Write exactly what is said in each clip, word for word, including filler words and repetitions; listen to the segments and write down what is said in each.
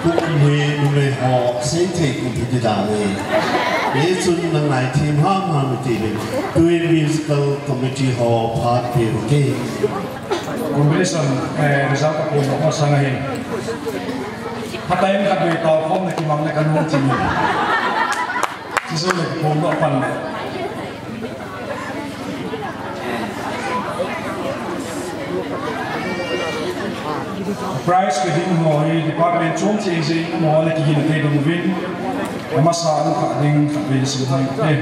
Kum hi numei ho sei thei kum hi ti dan ahi. Hichun na ngaithem hamham iti uvin, tuin musical committee ho phat pe u hite. Competition, eh, result kaphondoh masang ahin, phatah in khatvei tao khom na kimang le kanung ti in. Chujouleh kiphondoh pan le. Prize pe ding ho hi department chom cheh jeng ho le kigin thei ding uvin, amasa a kha ding khatvei sim hoi te.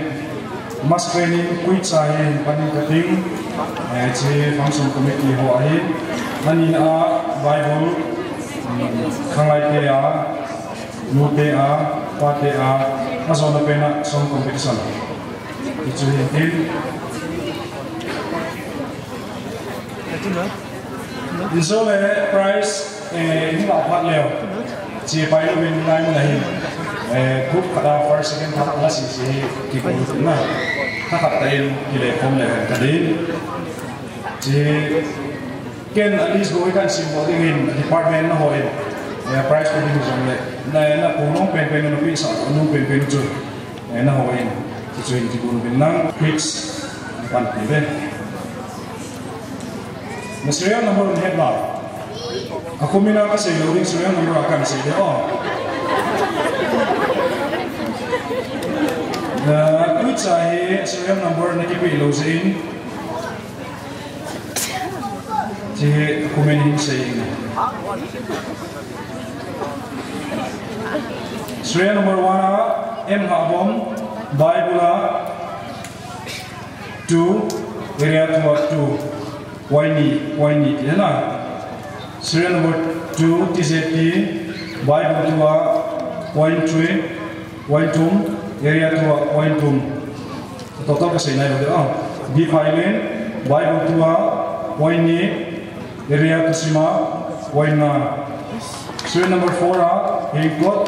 Mass training quiz a hi pan in kati, eh, hiche function committee ho ahi. Anina a Bible, um, khanglai te a, nu te a, pa te a, ajona pen a song competition. Hichu hin tin. Hijongle prize, eh, hin la phat leu. Hiche pai louvin ngai mun ahin. Eh, group khat a first, second, third la sese hi kikoi na. Khat khat tah in kile khom le hen kati. Hiche ken a list bou hi kahin sim bou ding ahin, department na hon, eh, prize pe ding jongle. Na, na pu nung penpen, na pi sa nung penpen chu. Eh, na hon, hichu hin kibun uvin lang, quiz pan pi ve. Na serial number un het ba. A kumin a kasei lou ding, serial number a kahin sei ding, oh. Na quiz a hi serial number na kipe lou jeh in. Hiche hi kumin hin sei in. Serial number one a, M Habom, Bible a two, area two a two, point ni, point ni ti na. Serial number two, T Z T, Bible two a point three, point thum, area two a point thum. Total kasei nai lou ding, ah. B Phailin, Bible two a point ni, area two sim a point nga. Serial number four a, Hengkot,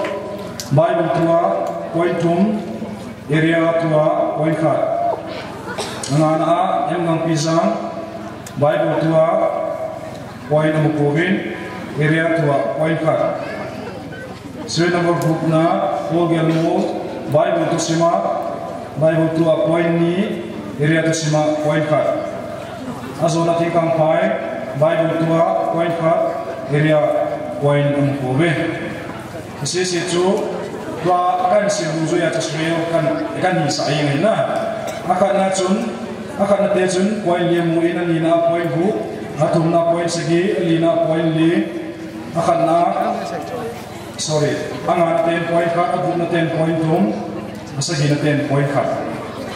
Bible two a point thum, area two a point khat. Angana a, M Gangpijang, Bible two a point amu pouvin, area two a point khat. Serial number gupna, Paul Gelmo, Bible two sim a, Bible two a point ni, area two sim a point khat. Ajona Thingkangphai, Bible two a point khat, area point amu pouve. Sese chu, tua kahin sim lou jeh a chu serial kahin, kahin hisah jeng ahi na. Akhatna chun, akhatna te chun point li amu in, anina point gup, athumna point sagi, alina point li, akhatna, sorry, angana ten point khat, agupna ten point thum, asagina ten point khat.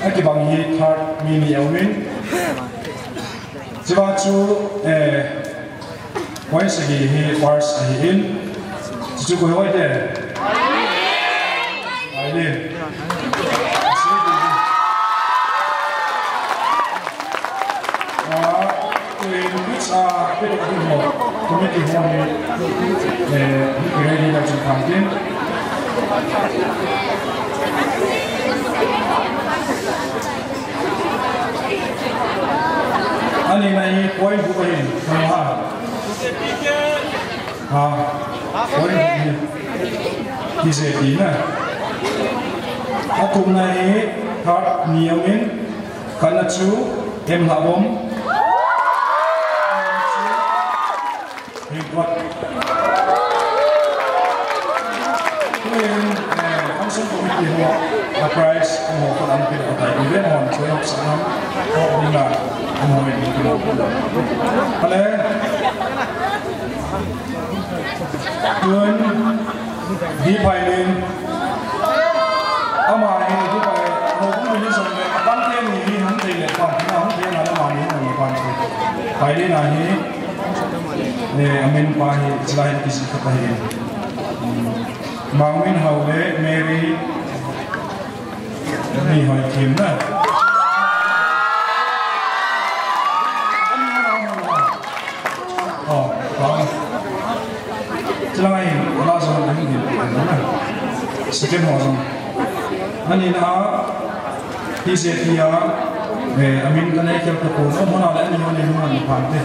Akibang hi third mi ni aumin. Chua chu, eh, point sagi hi first ahin. Chuchu koi hoi te. Aileen. Ah, tuin, ah, committee ho hi, eh, hi ready na chu kan tin. Anina hi point gup ahin, ha. Ha, point gup ahin. T Z T na. Athumna hi third ni aumin, khatna chu M Habom. Hengkot. Tuin, eh, function committee ho, a prize ho, ko lam pil ko tai, ibe ho, ko yok sanam, ko bina, ho, ni ko. Ale. Tuin, Di Phailin. Ama hi, Di Phai, ho, ko ni song le, ban te ni hi, hung te le, ban, na, hung te na, ama ni, hung te. Phailin ahi. Eh, amin pa hi, chulai hi kisi khat ahi. Mangminhao le Mary Nihoi Kim na. Oh, pa. Chulai hi, la jong ahi din na. Second ho jong. Anina, T Z T a, eh, amin kanei kel tapon, oh, mona le ani ho ni hung ani pan te.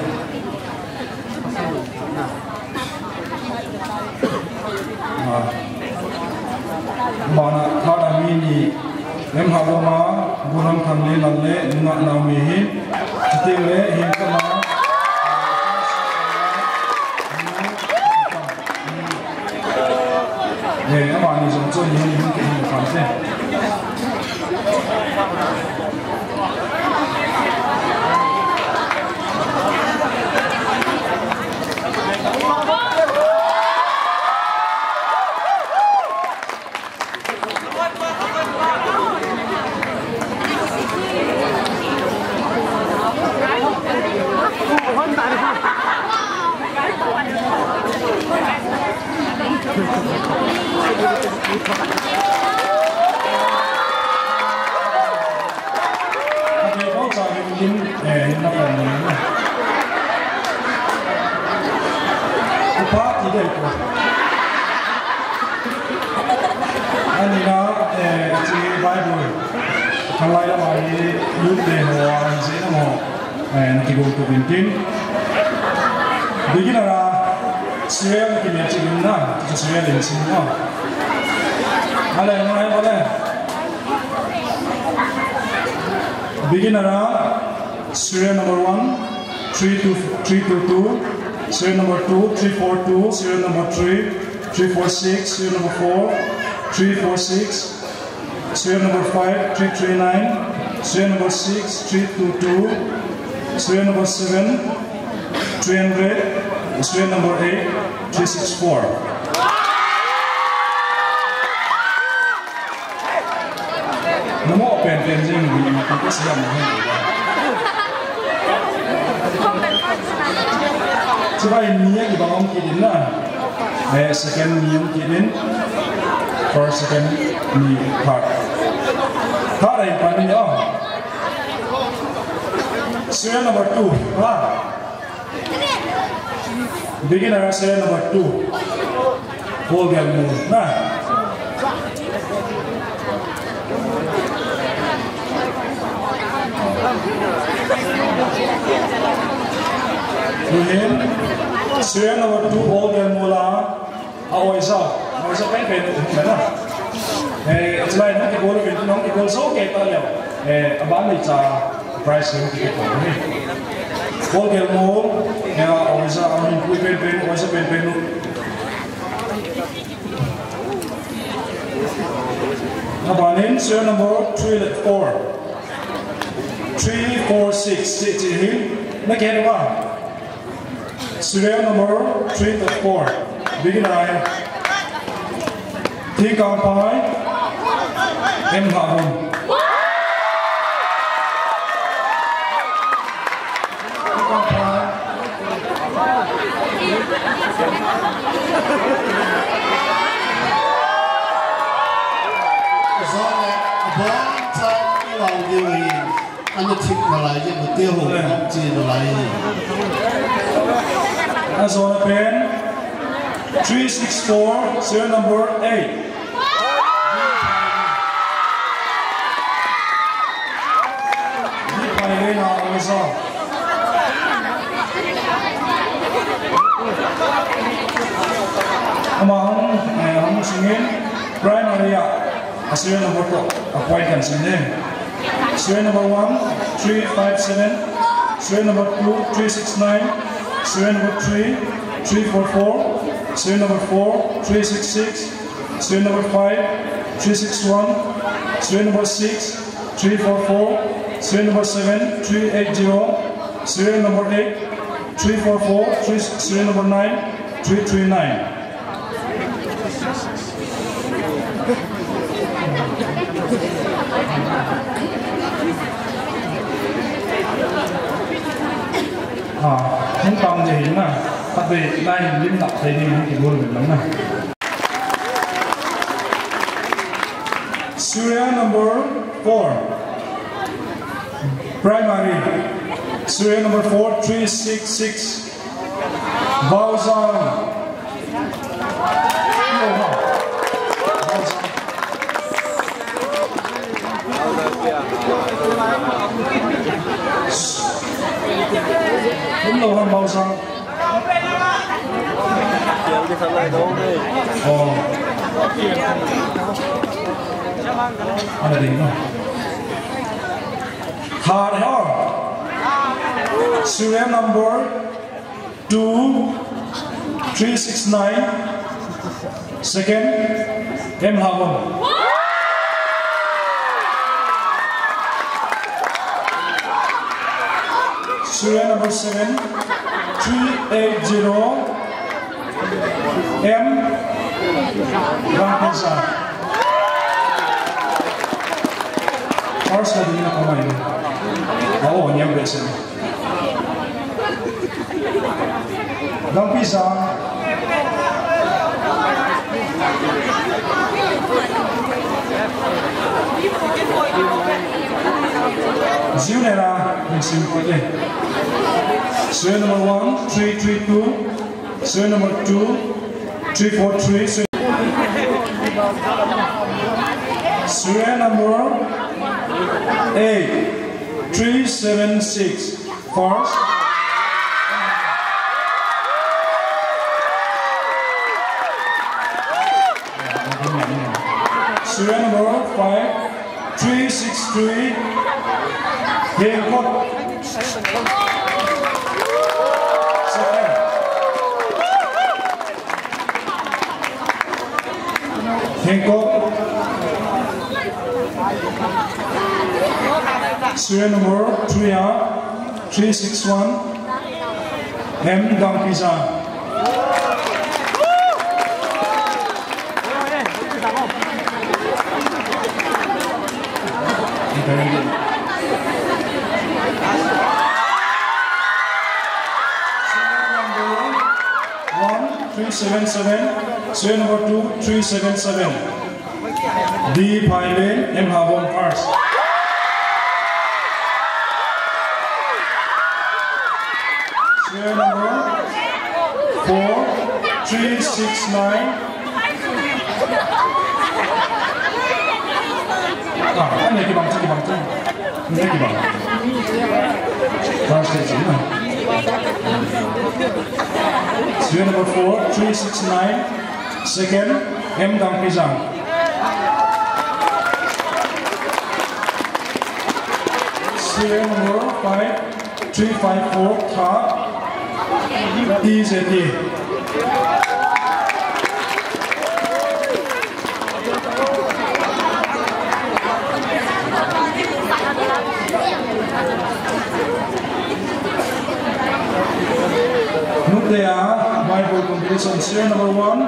Bana thada mi ni, M. Haboma, Buham Thanglen le, Nunga Naomi hi, chuteng le, hin kama, eh, amani jong chun hin, hin, hin, hin, Anina, eh, chi Bible. Khanglai lama hi youth te ho, an jina ho. Eh, na kigong to bin tin. Beginner a, serial na kine chi bin na, chi serial in chi na. Ale, no, ale. Beginner a, serial number one, three two, three two two, serial number two, three four two, serial number three, three four six, serial number four, three four six, serial number five, three three nine, serial number six, three two two, serial number seven, three hundred, serial number eight, three six four. Namo pen pen jing ni ma ta siam mo. Chubai ni ya ki bang ong ki din na. Eh, second ni ong ki din. First, second ni third. Third ai pa ni oh. Serial number two. Ha. Beginner serial number two. Paul Gelmo. Na. Tuhin, serial number two, Paul Gelmo la. A oisa, oisa pen pen, pen na. Eh, it's like, nang kigol pen, nang kigol so ke ta leo. Eh, aban ni cha price ni kigol ni. Paul Gelmo, ya oisa, amin kui pen pen, oisa pen pen. Abanin, serial number three four. Three four six, si, si, hi. Na ke ba? Serial number three four. Beginner. Thingkangphai. M. Habom. Thingkangphai. Zone, a bon time ni lau diu hi. Ana thip nalai, je mate ho, eh, am chi nalai. A zona pen, three six four, serial number eight. Ni pai le na, o sa. Ama hung, eh, hung singin, primary a. A serial number two, appoint kan sing ne. Serial number one, three five seven. Serial number two, three six nine. Serial number three, three four four. Serial number four, three six six. Serial number five, three six one. Serial number six, three four four. Serial number seven, three eight zero. Serial number eight, three four four. Three, serial number nine, three three nine. Ah, hung tam je hin na. Khatvei lai hin lim lap thei ding hung kibol uvin lang na. Serial number four. Primary. Serial number four three six six. Baozang. Baozang. Umlo han Baozang. Yang di sana dong ni. Oh. Ana ding no. Third ho. Serial number two three six nine. Second, M Habon. Serial number seven, three eight zero, M Rangpisa. First na ding na kamai. Oh, niya besen. Dangpi sa. Ziu nena, min sim ko te. Serial number one, three three two. Serial number two, three four three. Serial number eight, three seven six. First. Serial number five, three six three. Hengkot. Second. Hengkot. Serial number three, ah, three six one. M Dangpisa. One, three seven seven, serial number two, three seven seven. D Phailen, M Habon first. Serial number four, three six nine. Ah, ane kibang, kibang, kibang. First station, na. Serial number four, three six nine. Second, M Dangpisa. Serial number five, three five four, third, T Z A. Nute a Bible compilation, serial number one,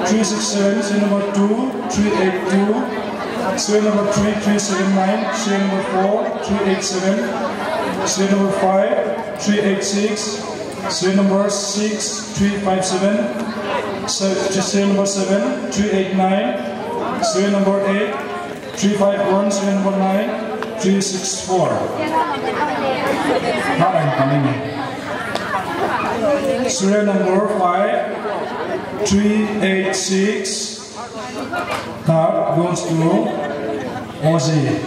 three six seven, serial number two, three eight two, serial number three, three seven nine, serial number four, three eight seven, serial number five, three eight six, serial number six, three five seven, se-, serial number seven, three eight nine, serial number eight, three five one, serial number nine, three six four. Serial number five, three eight six. That goes to Ozzy.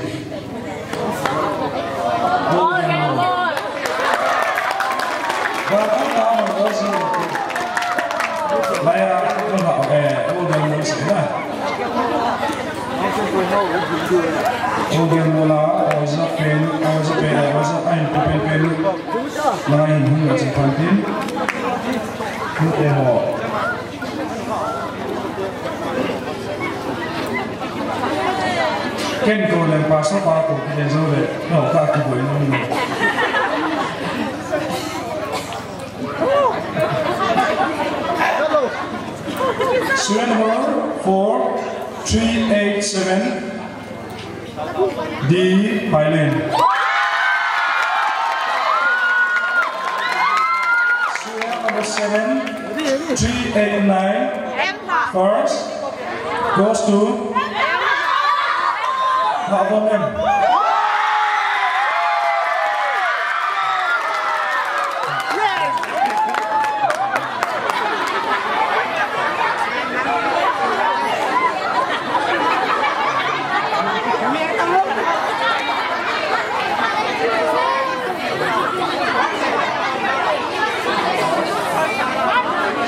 Welcome, Ozzy. Maya, eh, Ozzy. Ogen mola, oja pen, oja pen, oja pen, pen, pen. Lai hin hung la chin pan tin. Nute ho. Ken ko le pastor pa ko ki le zo le. No, ka ki boi no ni. Serial number four three eight seven, D Phailen. Serial number seven three eight nine, first goes to Habon M.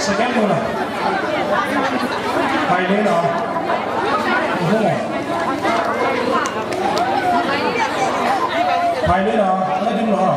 Second muna. Phailen a. Pai le na, ana ding lo ha.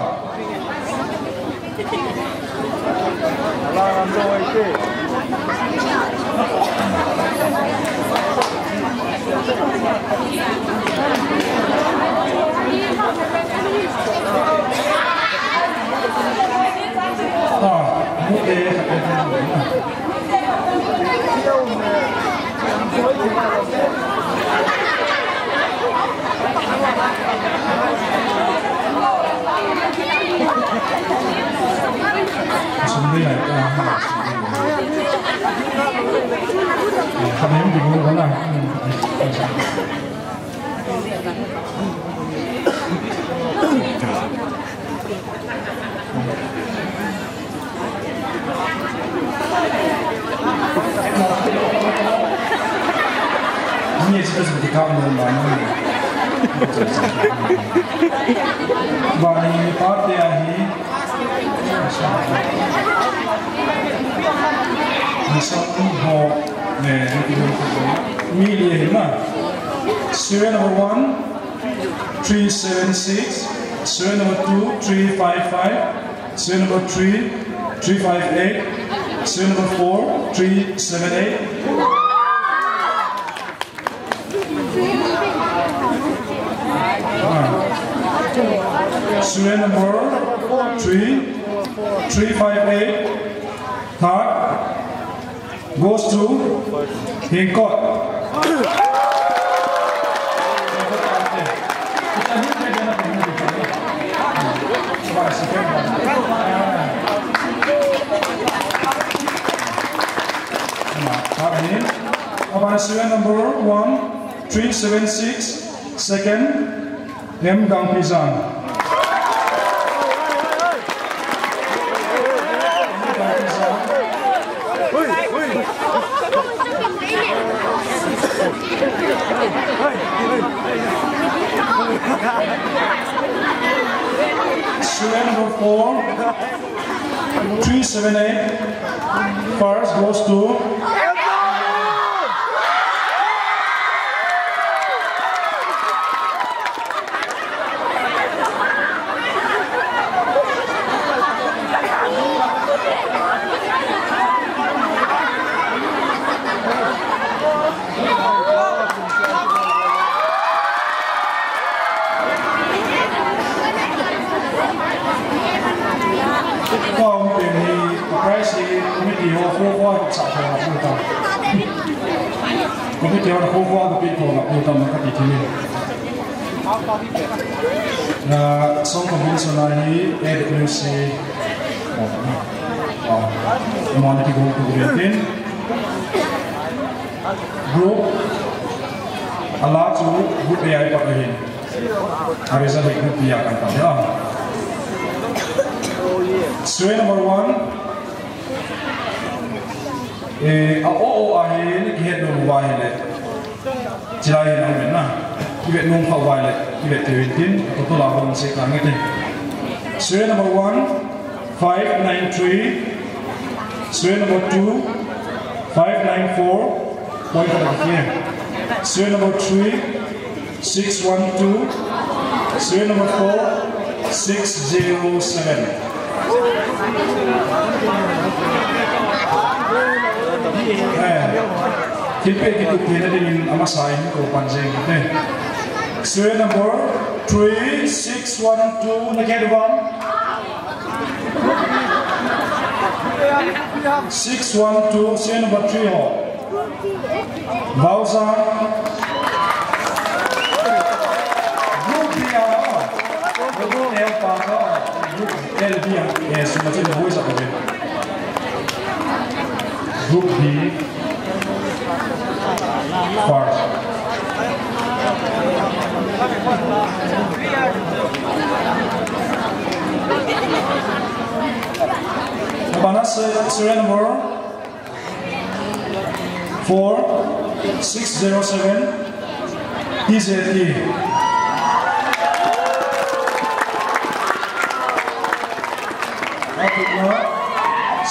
Bani pate ahi. Nasam ho, eh, mi li ahi na. Serial number one, three seven six. Serial number two, three five five. Serial number three, three five eight. Serial number four, three seven eight. Ah. Serial number three, three five eight. Third goes to Hingkot. Aban serial number one, three seven six, second, M Gangpijang. Serial number four, three seven eight. First goes to Kong peni prize hi committee ho kho kho sa kho na ta. Committee ho kho kho ka pi kho na ta ma ka ti ti ni. Na song committee so na hi A W C. Oh, oh. Mo na ti ko ko tin. Group a la chu group A ahi pat ahi. A result hi group B a kan pan ahi. Serial number one. Eh, a o o ahi, ni kihet nom uva ahile. Chilai hi na um in na. Kivet nom kha uva ahile, kivet teu in tin, a total a hung se ka nge tin. Serial number one, five nine three. Serial number two, five nine four. Point for the game. Serial number three, six one two. Serial number four, six zero seven. Eh, kipe kitup tina dingin amasa in ko panjeng kite. Serial number three six one two, na kya dukan? Six one two, serial number three ho. Bausa. Group B a. Group L B a. Yes, so much in the voice of the Group B. First. Bana se-, serial number four six zero seven, T Z T.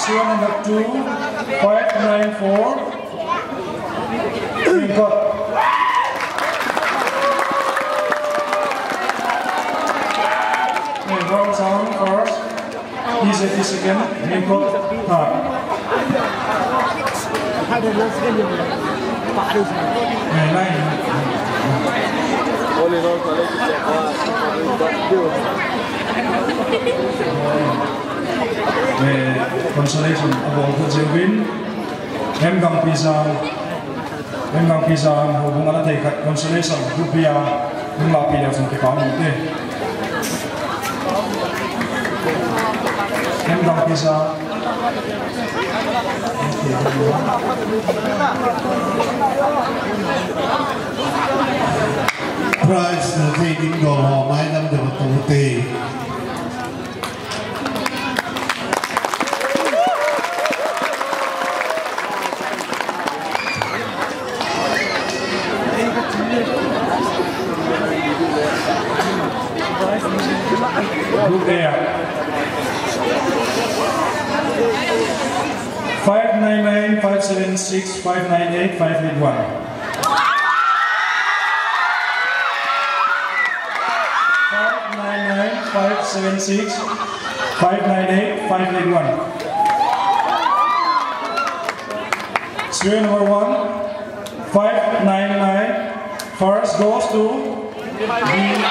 Serial number two five nine four. Thank God. Second, Mingkho, third. Eh, consolation abol khu jeh uvin, M Gangpijang, M Gangpijang houbung a la thei khat consolation group bia hung lapi leu chun kipa um te. M Gangpijang. Prize na thei ding dol ho mai lam deu a tou te. Group A. Five nine nine, five seven six, five nine eight, five eight one. Five nine nine, five seven six, five nine eight, five eight one. Serial number one, five nine nine. First goes to B.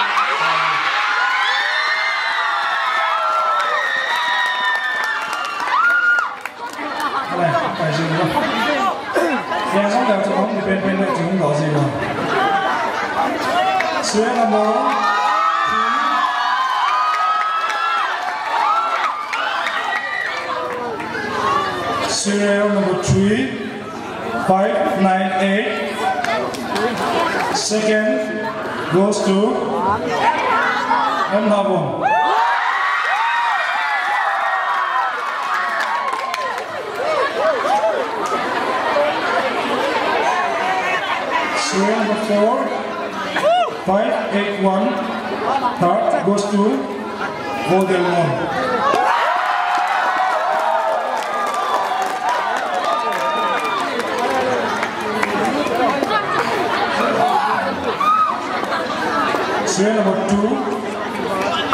Serial number, serial number three, five nine eight. Second goes to M Habong. Serial number four, five eight one. Third goes to Golden Moon. Serial number two,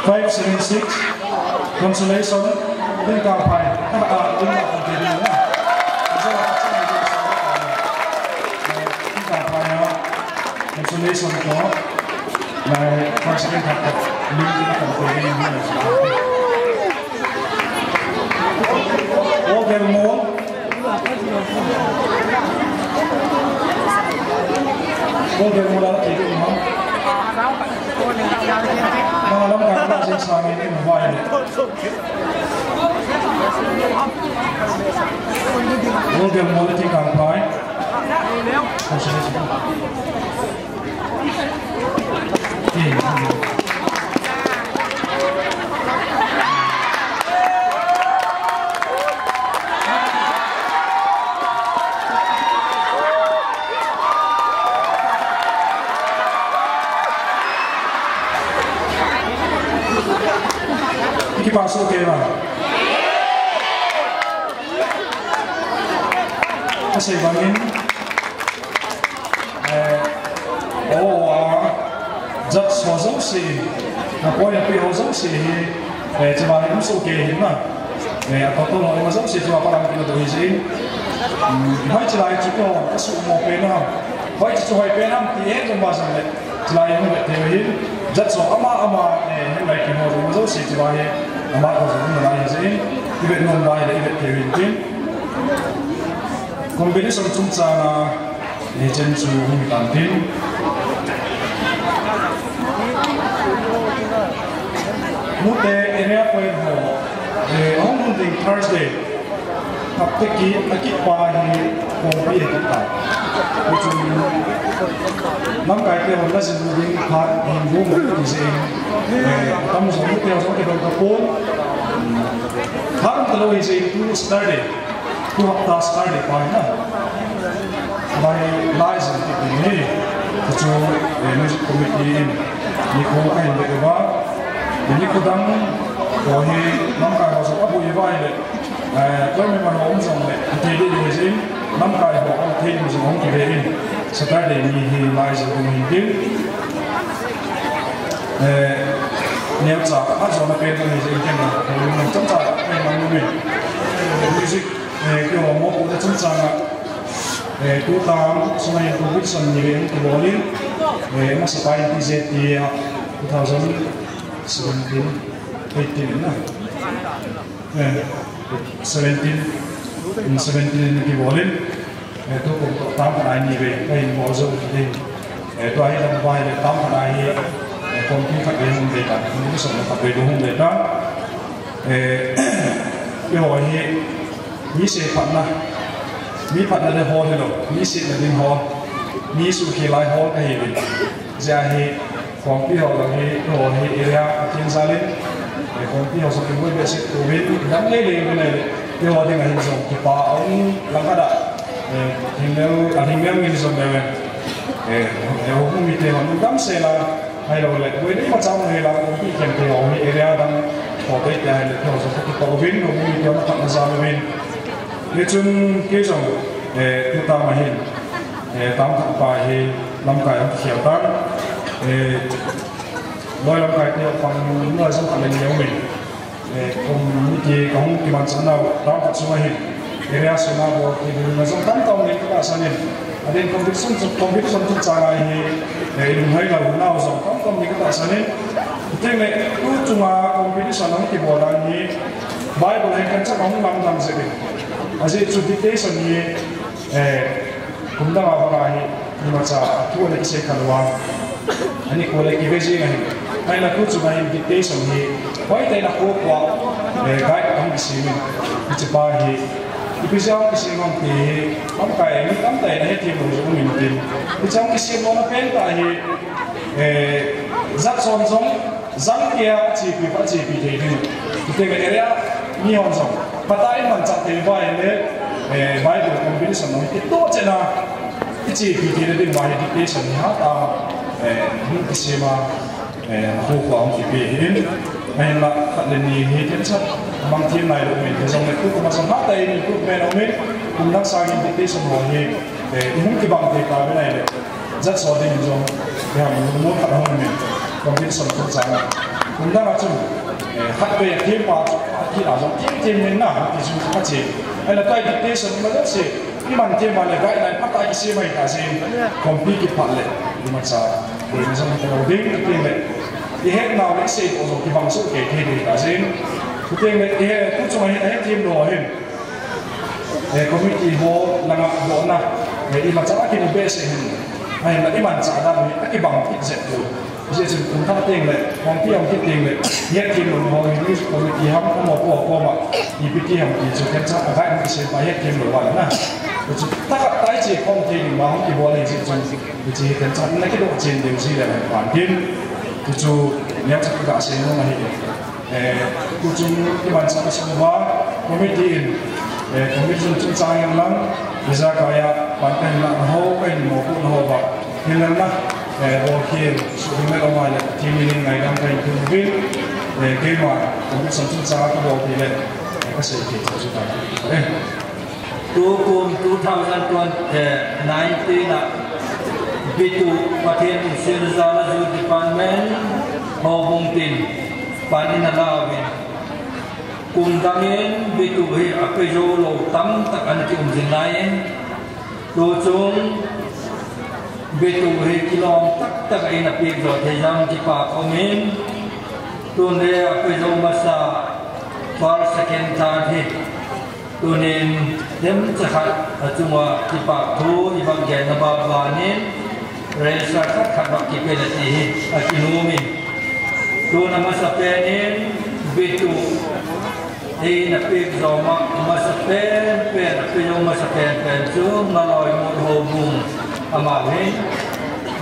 five seven six. Consolation, Tingkangphai. Ah, Tingkangphai. Tingkangphai, ah. Consolation ko. Lai, first, second, third, third. Ling, ling, ling, ling. Golden Moon. Golden Moon la, eh, eh, ha? Nang lam ka la jing sang in, in vai. Golden Moon la Tingkangphai. Kipa soh kei uvem? Kasei bangin, eh, O O R, judge ho jouse, apoi apeh ho jouse hi, eh, chulai um soh kei hin na. Eh, atoh toh ho ima jouse chulai pa lang kila doh hi jin. Hmm, hoiche lai chu ko, kasuhmo pen ham. Hoiche chu hoi pen ham ti he jong ba jong le. Chulai hung vet thei u hin, judge ho ama ama, eh, hung lai kiho jong jouse chulai hi, ama ko jong hung lai hi jin, i vet nom lai le i vet thei u hin tin. Combination chungchang a, eh, chen chu hung tan tin. Mute area point ho, eh, hung ding Thursday. Hapta kit, akit pa hi khompi hi kit tai. Hichun lamkai te hon la jin ding phat hin bu mo ti jeh in. Eh, atam jong te jong kidong tapon. Phat talou hi jeh in tu Saturday. Tu hapta Saturday pa hi na. Lai, lai jin ti ni. Hichu, eh, music committee in nikho kahin beh uva. Nikho dang, ko hi lamkai ho jong abu uva le. Eh, koi mi man ho um jong le, thei ding hi jin, lamkai ho, thei ding jong hung kive in, Saturday ni hi lai jong hung hin tin. Eh, neocha, ajo na pen hi jin ken na, hung chomcha, eh, man Music, eh, kihou mo ko ta chungchang a, eh, tu tam sunga in competition ni ve kibol in, eh, masa pa in T Z T a two thousand seventeen, eighteen na. Eh, seventeen, mm, seventeen in kibol in. Eh, tu kum toh tam khat a ni ve, ka hin bol jou ding. Eh, tua hi lam vai le tam khat a hi, eh, competition khat ve hung ve ta, competition khat ve hung ve ta. Eh, keiho hi, mi seh phatna, mi phatna le hol hilou, mi sehna ding hol, mi suhkhel lai hol kahi ve. Hijeh a hi, Khompi ho jong hi, keiho hi area a kinjal in, eh, Khompi ho jong kibol behseh uvin, dam lei lei uvin, eh, keiho dinga hin jong kipa aum lang khat a, eh, hingneo, a hingneo min jong leu, eh, eh, houbung mite hon damsel a, ahilou le, boi nei ma chang hei la, Khompi khen keiho hi area dang, ho te te ahile, keiho jong kipa uvin, houbung mite hon phatna jal uvin. Hichun kei jong, eh, tuta ma hin, eh, tam khat pa hi, lamkai a kikhel tan, eh, loi lamkai te pang noi jong khat le ni aumin, eh, committee kahung kimanchah nau tam khat sunga hin, area sunga bol kiding na jong tamtah um in katahsan in, adin competition, competition chungchang a hi, eh, ilunghei lou nau jong tamtah um in katahsan in, chuteng le tu chunga competition hung kibol dan hi, Bible hi kanchat a hung lamdang jeh in, ajeh chu dictation hi, eh, Kum dang a banga hi, imacha, thu ana kisei khalou a. Ani kho le kive jing ahi. Ahinla tu chunga hin dictation hi, hoitah in akho kho a, eh, guide ahung kisem in. Hiche pa hi, ipi jeh a ahung kisem ham ti hi, lamkai mi tamtah in ahethem lou jong um intin. Hiche ahung kisem louna pentah hi, eh, jat som jong, Jangkei a achepi, achepi thei ding. Chuteng le area mi hon jong, phatah in manchah thei uva ahile, eh, Bible competition jong kitoh cheh a, ichepi theina ding uva hi dictation hi hatah a, eh, hung kisem a, eh, akho kho a hung kipe ahin. Ahinla khat le ni hi themcha mang them nailou min, hijongle tu kum a jong hatah in improvement aumin, kum dang sangin dictation ho hi, eh, ihung kibang thei tauvin ahile. Jat so ding jong, kiham lungmon khat ahung umin, competition chungchang. Kum dang a chun, eh, khatvei a them pa chu, akit a jong, them them in na, ti chu ache. Ahinla tua dictation ma jouse, iman them a le guideline phatah a kisem mai ta jeh in, compete kiphat le, imacha, boina jong hita lou ding, chuteng le, ihet nau le isei doh jong kibang soh kei thei ding ta jeh in, chuteng le, ihe, tu chunga hin, ahethem lou hin, Eh, committee ho langa dohna, eh, imacha a kinu behseh hin, ahinla imanchah dan hi akibang kit jep poi. Hijeh chun kum thah teng le, hung pi hung kit teng le, hethem lou ho hi music committee ham, amaho koma, ipi ti ham ti chu themcha a guide hung kisem pa hethem lou uva le na. Chu thakhat tah a iche khom thei ding uva hung kibol ahi jeh chun, hiche hi themcha in akidoh chen ding jeh le pan tin. Chu neocha kaga sei nom ahi. Eh, tu chun kimanchah kasei uva, committee in, eh, committee chungchang in lang, ijakai a, pan kahin lahna ho, kahin mopohna ho uva, hinla, eh, bolkhel, suhmil lou mai le, Pathen min in ngaidam kahin thum uvin, eh, keima, committee chungchang a kabol ti le, eh, kasei kit chu ta. Eh. Tukum two thousand twenty, eh, nineteen a, Bitu Pathen Insil Jala Youth Department, Houbung tin, pan in alauvin. Kum dang in Bitu hi ape jou lou tamtah ana kium jing lai in. Tuchung Bitu hi kilom tahtah a eina peh jo thei jeh in kipa khom in. Tun le ape jou masa first, second, third hi. Tunin themcha khat achunga kipa thu iva genna baba in, register khat khat va kipe na ti hi akinom in. Tun amasapen in Bitu eina peh jou ma, amasapen pen, ape jou masapen pen chu Ngaloimon Houbung, amahin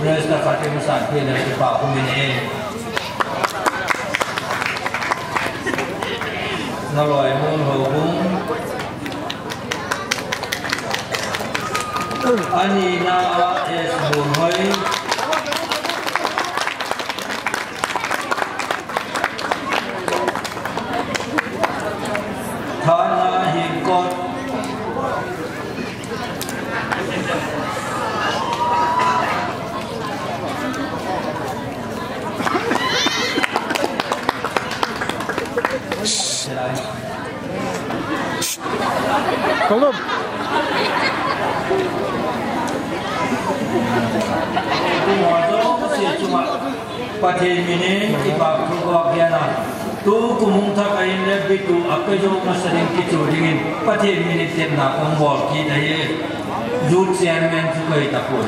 register khat imasan peh na kipa khom in. Ngaloimon Houbung. Anina a S Bonhoi. Thana Hingkot. Kalum. Pathen minin kipah thu kagena. Tu kum hung thak ahin le bitu a pe jo masa ding kichu dingin Pathen minin tepna kong bol kit ahi. Youth chairman chu kahi tapoi.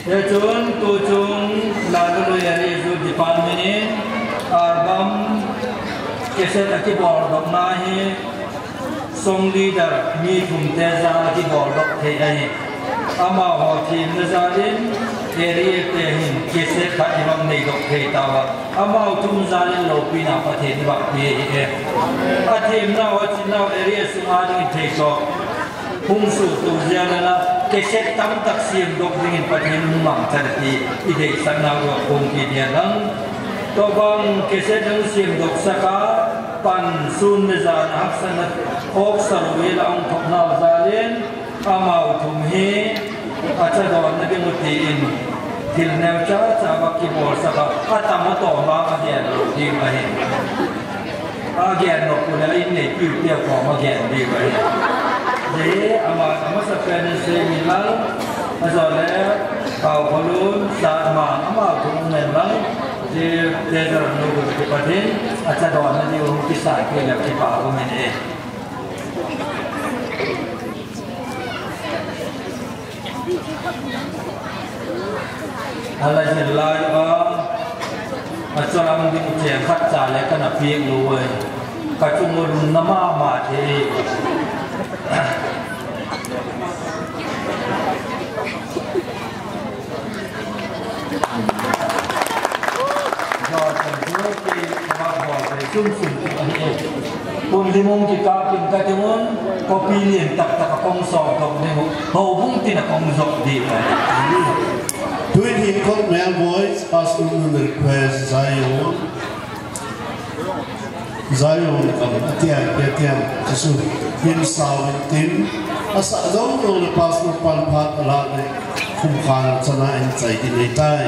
Hichun tuchung Lalului Area Youth Department in album cassette akibol dohna hi song leader mi thum te jal a kibol doh thei ahi. Amaho themna jal in area te hin cassette khat ibang nei doh thei tauva. Amaho thum jal in loupina Pathen in vang pe ahi e. Athemnau achinau area sunga dingin thei toh hung suhtoh jeh a la, cassette tamtah semdoh dingin Pathen in hung mangchan ati, ideisah nau jong kong kiti ahi lang. Tobang cassette hung semdoh sah a, pan sun le jan a haksatna khoh sa lou hi la hung thop nau jal in, amaho thum hi acha don na ding u tin, thil neocha cha va kibol sah a, atam atom a agen lou ding ahi. Agen nop u le a inneipiu te koma agen diu ahi. Hijeh a ama, amasapen in seimin lang, ajole, Pau Kholun, Satmang, amaho thum um in lang, hijeh a Teacher nu kipat in, acha don na diu hung kisan peh le kipa um in e. Ala jin lai a, achalam ding cheng khat cha le kana peh lou e. Kachung u lungna mama thei. Pun limung kikapin kati un, copy lien taktak a kong sop doh ding u, houbung tin a kong jop ding u. Tuin hin kot male voice, Pastor nun request Zion. Zion kam atiang, atiang, kasu, him sao in tin, asa jong jong le Pastor pan phat ala le, kum khan chana in chai din nei tai.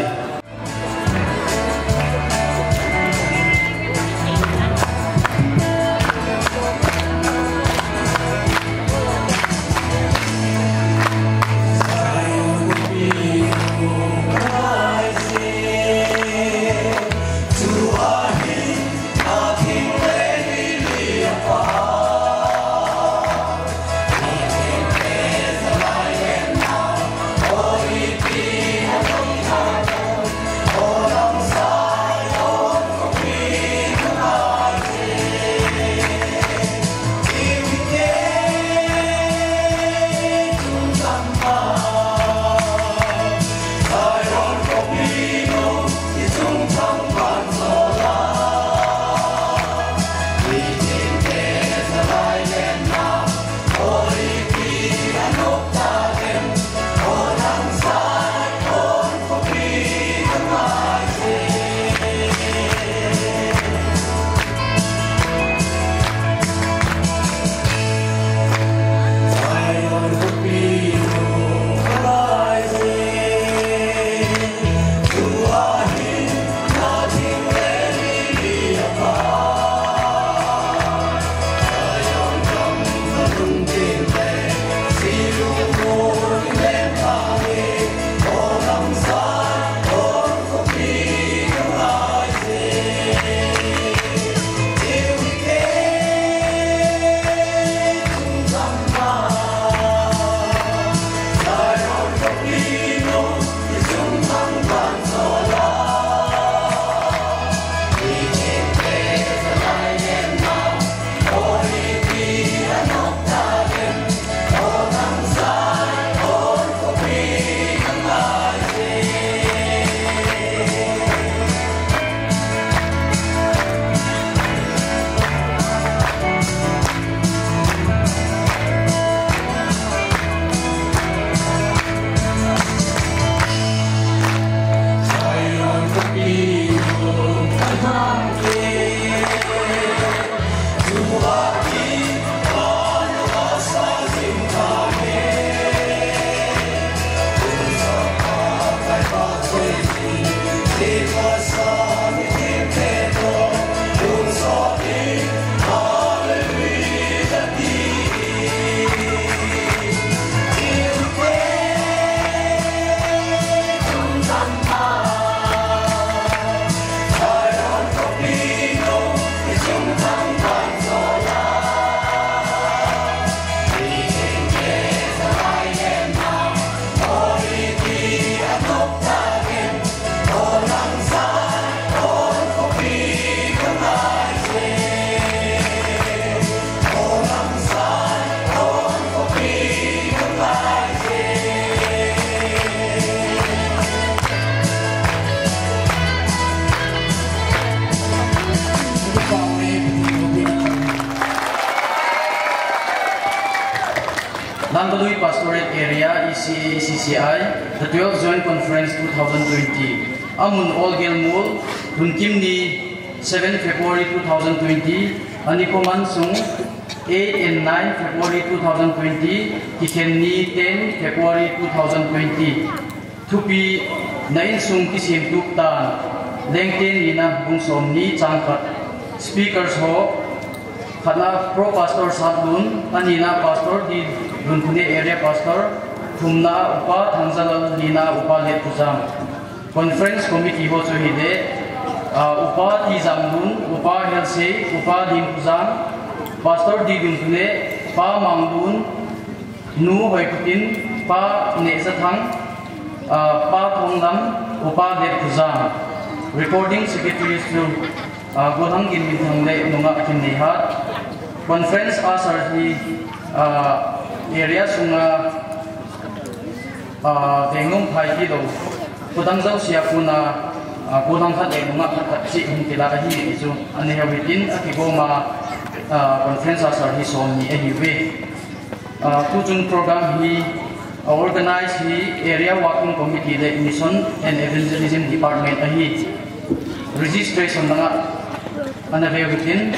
Pastorate Area, E C A, E C C I, the twelfth Joint Conference two thousand twenty. Amun Olgelmol, Lhunkim ni seven February two thousand twenty, anikho mansung eight and nine February two thousand twenty, kikhen ni ten February two thousand twenty. Thupi, na insung kisemtup tan, Lengte nina bung somni chang khat. Speakers ho, khatna Pro Pastor Satlun, anina Pastor D. Lunphune Area Pastor, thumna Upa Thangzalal, lina Upa Letkhojang. Conference Committee ho chu hile, ah, Upa Tijamlun, Upa Helsei, Upa Limkhojang, Pastor D. Lunphune, Pa Manglun, Nu Hoikhutin, Pa Nehzathang, ah, Pa Thonglam, Upa Letkhojang. Recording Secretary chu, ah, Golhang Ginminthang le Nungah Kimneihat. Conference usher hi, ah, area sunga, ah, Vengnomphai tilou, khudang jousea kona, ah, Golhang khat le Nungah khat khat cheh hung kila ahi ti chu ana he u hitin, akigoma, ah, conference usher hi somni ahiuve. Ah, tuchung program hi, ah, organize hi Area Working Committee le Mission and Evangelism Department ahi. Registration langa ana veu hitin,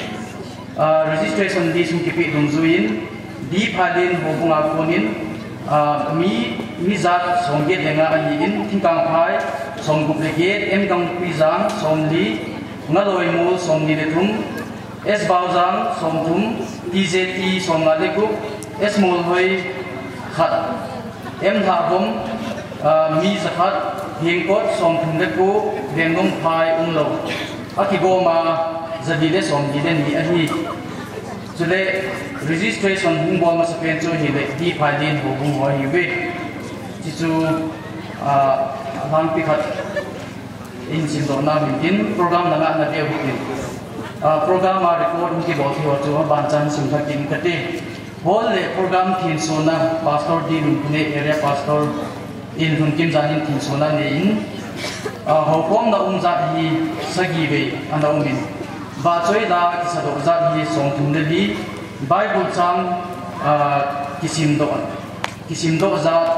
ah, registration list hung kipeh dungjuiyin, D. Phailin houbunga konin, ah, mi, mi jat somget le nga ahin, Thingkangphai somgup le get, M. Gangpuijang somli, Ngaloimol somni le thum, S. Baojang somthum, T J T somnga le gup, S. Molhoi khat, M. Lhahvom, ah, mi jakhat, Hengkot somthum le ko, Vengnomphai umlou, akigoma jali le somli le ni ahi. Chule registration hung bol masapen chu hile D. Phailin houbung ho ahiuve. Hichu, ah, alhangpi khat in simdoh na min tin, program langa ana veu hitin. Ah, program a record hung kibol thei ho chu abanchan simthah kit in kate. Hall le program thensona Pastor D. Lunphune, Area Pastor in Lhunkim janin thensona neiyin, ah, houkhomna um jat hi sagi vei ana umin, vahchoi la kisadoh jat hi somthum le li, Bible chang, ah, kisimdoh, kisimdoh jat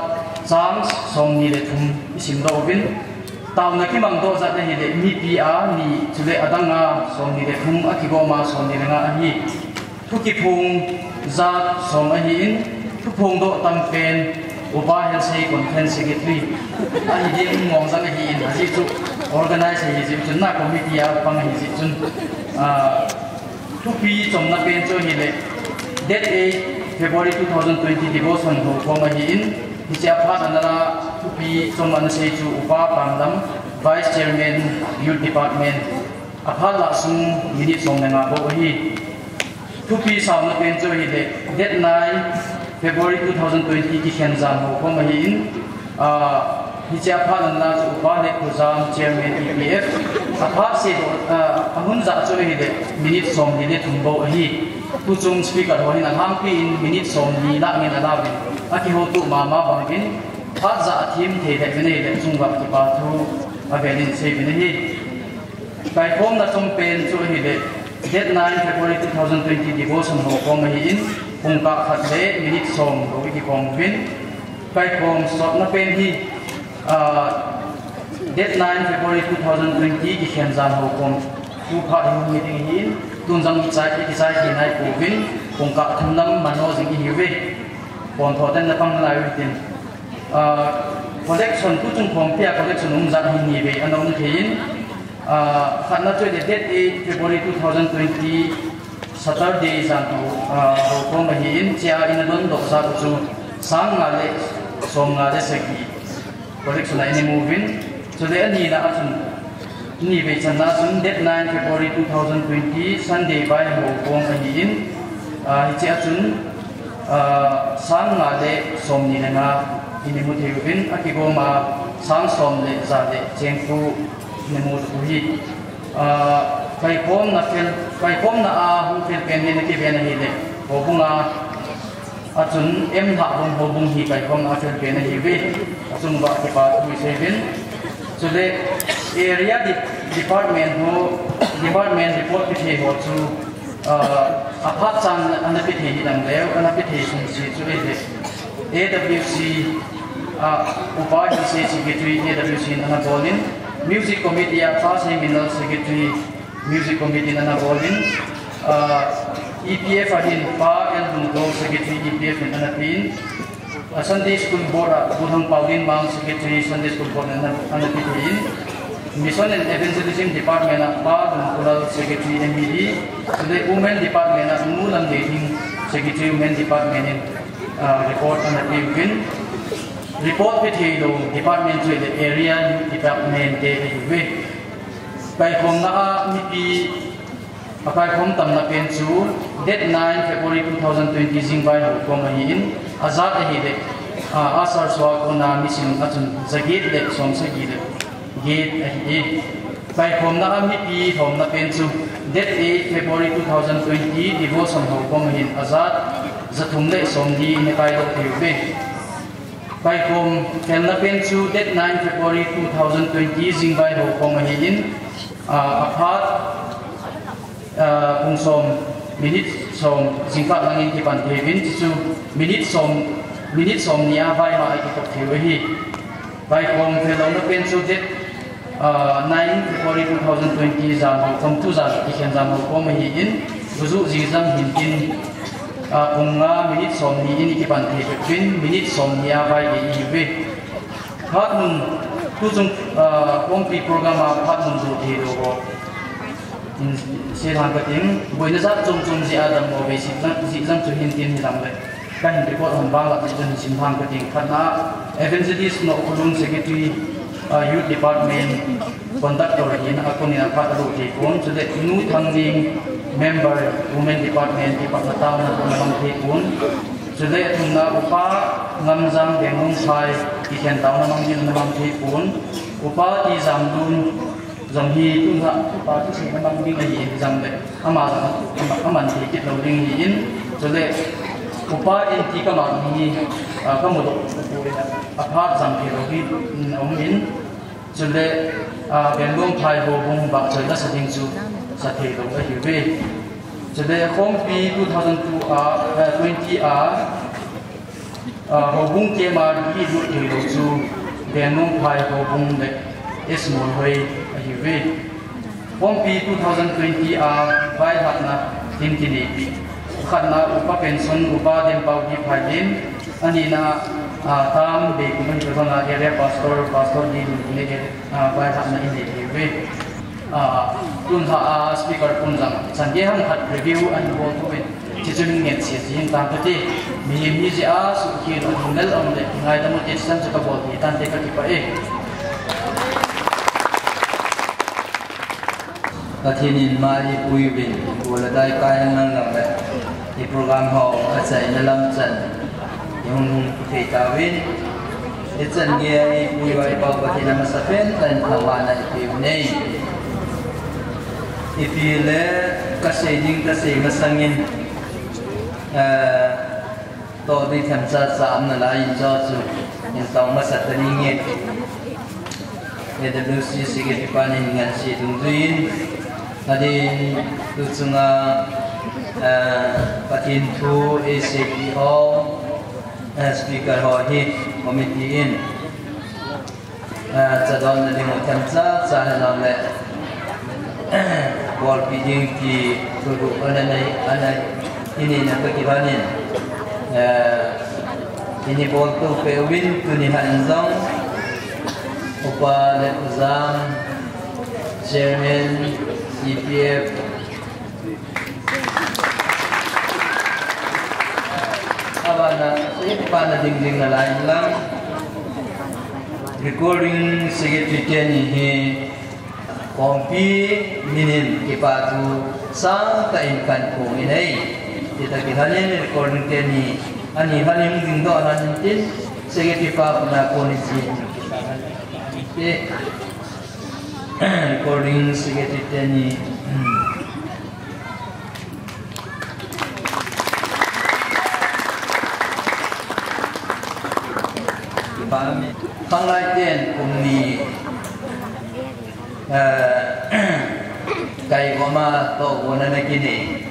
chang somni le thum isimdoh uvin, taona kimangdoh jat ahile mipi a ni, chule adanga somni le thum, akigoma somni le nga ahi. Thu kiphong jat som ahin, thu phongdoh tampen Upa Helsei Conference Secretary ahi ding mong jat ahin, ajeh chu organize ahi jeh chun, na committee a pang ahi jeh chun, ah, thupi chomna pen chu ahile, date eight February two thousand twenty devotion houkhom ahin, hichea phat ana la thupi chom ana sei chu Upa Pamlam, Vice Chairman, Youth Department, aphat lah sung minute som le nga bou ahi. Thupi sauna pen chu ahile, date nine February two thousand twenty kikhen jan houkhom ahin, ah, hichea phat ana la chu Upa Letkhojang, Chairman E P F, aphat se, ah, ahung jat chu ahile, minute somli le thum bou ahi. Tuchung speaker ho hin alhangpi in minute somli lah ngen alauvin, akihoutoh mama bangin, phat jah a themthei le vinei le chunguva kipa thu avelin seiyuvin ahi. Kaikhomna chompen chu ahile, date nine February two thousand twenty devotion houkhom ahin, pungkah khat le minute som bou ikikhom uvin, kaikhom sotna pen hi, ah, date nine February two thousand twenty kikhen jan houkhom, tu phat hi hung hi ding ahin, tun jong ichai, ikichai thei nai pouvin, pungkah thum lam mano jing ihiuve. Pontho ten na pang nalai u hitin. Ah, collection, tuchung khompi a collection um jat hi ni vei ana um thei in, ah, khatna chu ahile date eight February two thousand twenty, Saturday jan ho, ah, houkhom ahin, chea ina dondoh jat u chu sang nga le som nga le sagi collection a ina mu uvin, chule anina a chun, ni vei channa a chun date nine February two thousand twenty Sunday vai houkhom ahin, ah, hichea chun, ah, sang nga le somni le nga ina mu thei uvin, akigoma sang som le ja le cheng ko ina mu u hi. Ah, kaikhomna fel, kaikhomna a hung fel pen hi na kiven ahile, houbunga, achun M. Lhahvom houbung hi kaikhomna a fel pen ahiuve. Achunguva kipa thu isei uvin. Chule area de-, department ho, department report pe thei ho chu, ah, aphat chan ana pe thei hi dang leu, ana pe thei sung si chu ahile, A W C, ah, Upa Hise Secretary A W C in ana bolin, Music Committee a Pa Seiminlal Secretary Music Committee in ana bolin, ah, E P F a hin Pa L Lungtol Secretary E P F in ana pin, ah, Sunday School Board a Pu Thangpaolin Mang Secretary Sunday School Board in ana, ana pin. Mission and Evangelism Department a Pa Lungkulal Secretary M E D, chule Women Department a Nu Lamneithing Secretary Women Department in, ah, report ana peuvin. Report pe theilou department chu le area department te ahiuve. Kaikhomna a mipi akaikhom tamna pen chu date nine February two thousand twenty jingvai houkhom ahin, ajat ahile, ah, Asar Sua kona mission a chun jaget le somsagi le get ahi e. Kaikhomna a mipi lhomna pen chu date eight February two thousand twenty devotion houkhom ahin, ajat jathum le somli in akailou theiuve. Kaikhom khelna pen chu date nine February two thousand twenty jingvai houkhom ahin, ah, aphat, ah, pung som, minute som jingkah langin kipan theiuvin, chuchu minute som, minute somni a vaima a kitop theiu ahi. Kaikhom khellouna pen chu date, ah, nine February two thousand twenty jan houkhom, tu jan kikhen jan houkhom ahin, gujuh jingjang hintin, ah, pung nga minute somni in ikipan thei peh uvin, minute somni a vai gei ihiuve. Phat mun, tuchung, ah, khompi program a phat mun joh theilou ho in sei lhang kating, boina jat chom chom jeh a dammo vei jeh jang, jeh jang chu hintin hijongle, kahin report hon bang lah jeh chun sim lhang kating. Khatna, Evangelist Nohkholun Secretary, ah, Youth Department, Conductor hin akon in aphat alo thei pon, chule Nu Thangning, Member, Women Department, kipatna taona ana mang thei pon. Chule athumna Upa Ngamjang Benglongphai, kikhen taona mang ding ana mang thei pon. Upa Tijamlun jong hi tunga upa thuseina mang ding ahi jongle, ama jong ama, aman thei kit lou ding ahin. Chule Upa N T Kamang hi, ah, kamudoh poi, aphat jang theilou hi, um, aumin. Chule, ah, Benglongphai houbung vahchoi lasa ding chu sa theilou ahiuve. Chule khompi two thousand two a, eh, twenty a, ah, houbung camp a dih lut theilou chu Benglongphai houbung le S Molhoi ahiuve. Khompi two thousand twenty a vaihomna tin kineipi. Khatna Upa Pension, Upa Denpao D Phailin, anina, ah, Tam Beikum ahi tabanga Area Pastor, Pastor D Lungkine, ah, vaihomna inei theiuve. Ah, tunlha a speaker pun jong chan gei ham khat review ahin bol thei uvin. Chuchu ngen sese jing tang kati. Mihem hi jeh a suhkhel a lunglel aum le ngaidam u te chan chu kabol thei tante kakipah e. Pathen in maipuiyin, bol a dai kai nang nang le, i program ho achaina lam chan, i hung hung thei tauvin, i chan gei a eipui uva i Pathen amasapen tah in thangvahna ipeh u ahi. Ipi le kasei ding kasei masangin, eh, toh ding themcha cha um nalai in, hiche chu in tong masa ta ding e. A W C Secretary pan in ngansi dungjuiyin, adin tu chunga, eh, Pathen thu eisei ho, eh, speaker ho hi committee in, ah, chadonna ding u themcha cha hijongle, bolpi ding ti thu du ana nei, ana nei, ini na ka kibanin, ah, ini bolto peh uvin tuni hin jong, Upa Letjang, Chairman, C P F, Abana, eh, pana ding ding nalai lang. Recording secretary teni hi, khompi minin kipathu sangtah in kahin phong in ahi. Hita kilhonin recording teni, ani honin ding doh honin tin, secretary pa puna koni si. Eh, recording secretary teni, Khanglai ten kum ni, eh, kaikhom a tohgon ana kinei.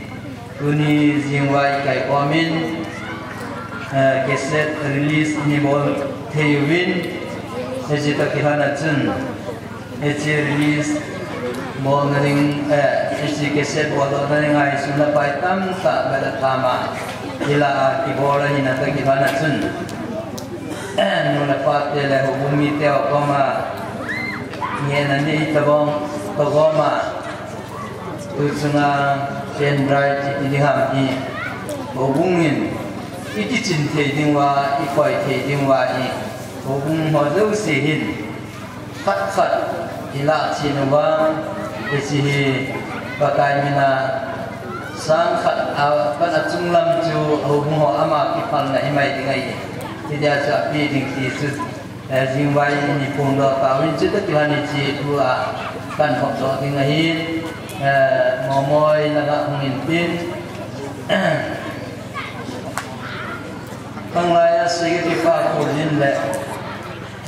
Tuni jingvai kaikhom in, Eh, cassette release ni bol thei uvin, hiche toh kilhon a chun, hiche release bolna ding, eh, hiche cassette bolna ding a hi sum le pai tamtah bela thama, ila a kibol ahina toh kilhon a chun, nu le pa te le houbung mite ho koma, ngehna nei tobang, togoma, tu chunga pendrive iti ding ham hi, houbung in, ikichin thei ding uva, ikoi thei ding uva hi, houbung ho jouse hin, khat khat, ilah chin uva, hiche hi, Pakai mina, sang khat a, pan a chunglam chu, houbung ho ama kiphalna himai ding ahi, hitia chu ape ding ti chu, eh, jingvai in iphongdoh tauvin, chutoh kilhon hiche tua, kahin hopdoh ding ahi, eh, Momoi langa hung intin, khanglai a secretary pa Khonlin le,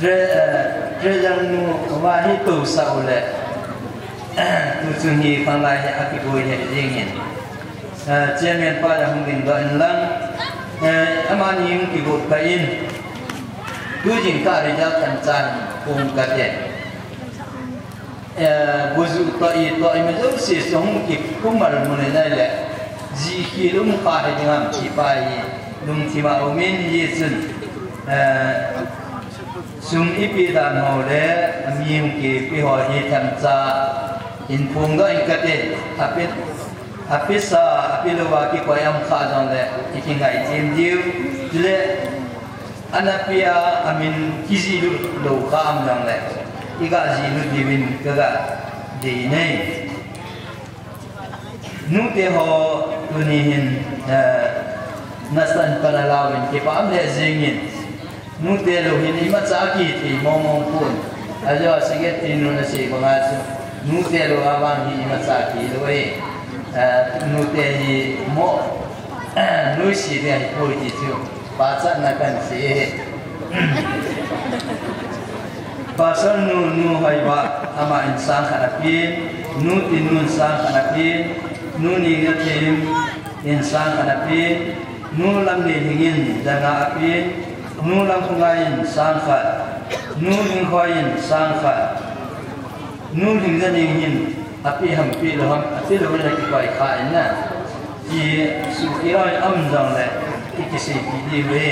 tre-, eh, treasurer nu va hi tousah u le, tu chung hi khanglai hi akiboi le jingin. Eh, chairman pa jong hung dingdoh inlang, eh, amani hung kigot kah in, tu jingkah result kan chan hung kate. Eh, buju toh itoh ima jouse hung kipumal mun in ahile, jihkhel um kha hiding ham ti pa hi lungthim a um in, hijeh chun, eh, sum ipe dan ho le, ami hung kipe ho hi themcha in phongdoh in kate, ape Apesa, apelouva kikoi um kha jongle, ikingai them diu. Chule, ana pea, amin kijih lou kha um jongle, iga jih lut diuvin kaga dei e. Nute ho tuni hin, eh, nasan pan alauvin kipah um lheh jengin. Nute lou hin imacha kiti mong mong pon. Ajo a secretary nu nasei banga chu. Nute lou a vang hi imacha kilou e. Eh, nute hi mo, noise ding ahipoi ti chu. Pachatna kahin sei e. Pastor nu, nu Hoiva, ama in sang khat apen, nu Tinnu in sang khat apen, nu Ningthim in sang khat apen, nu Lamneilhing in janga apen, nu Lamkhongai in sang khat, nu Lhingkhoi in sang khat, nu Lhingzaning hin ape ham pelou ham, apelou le kikoi kha in na. Ti suhkeh lou in um jongle, ikiseipi diu ve.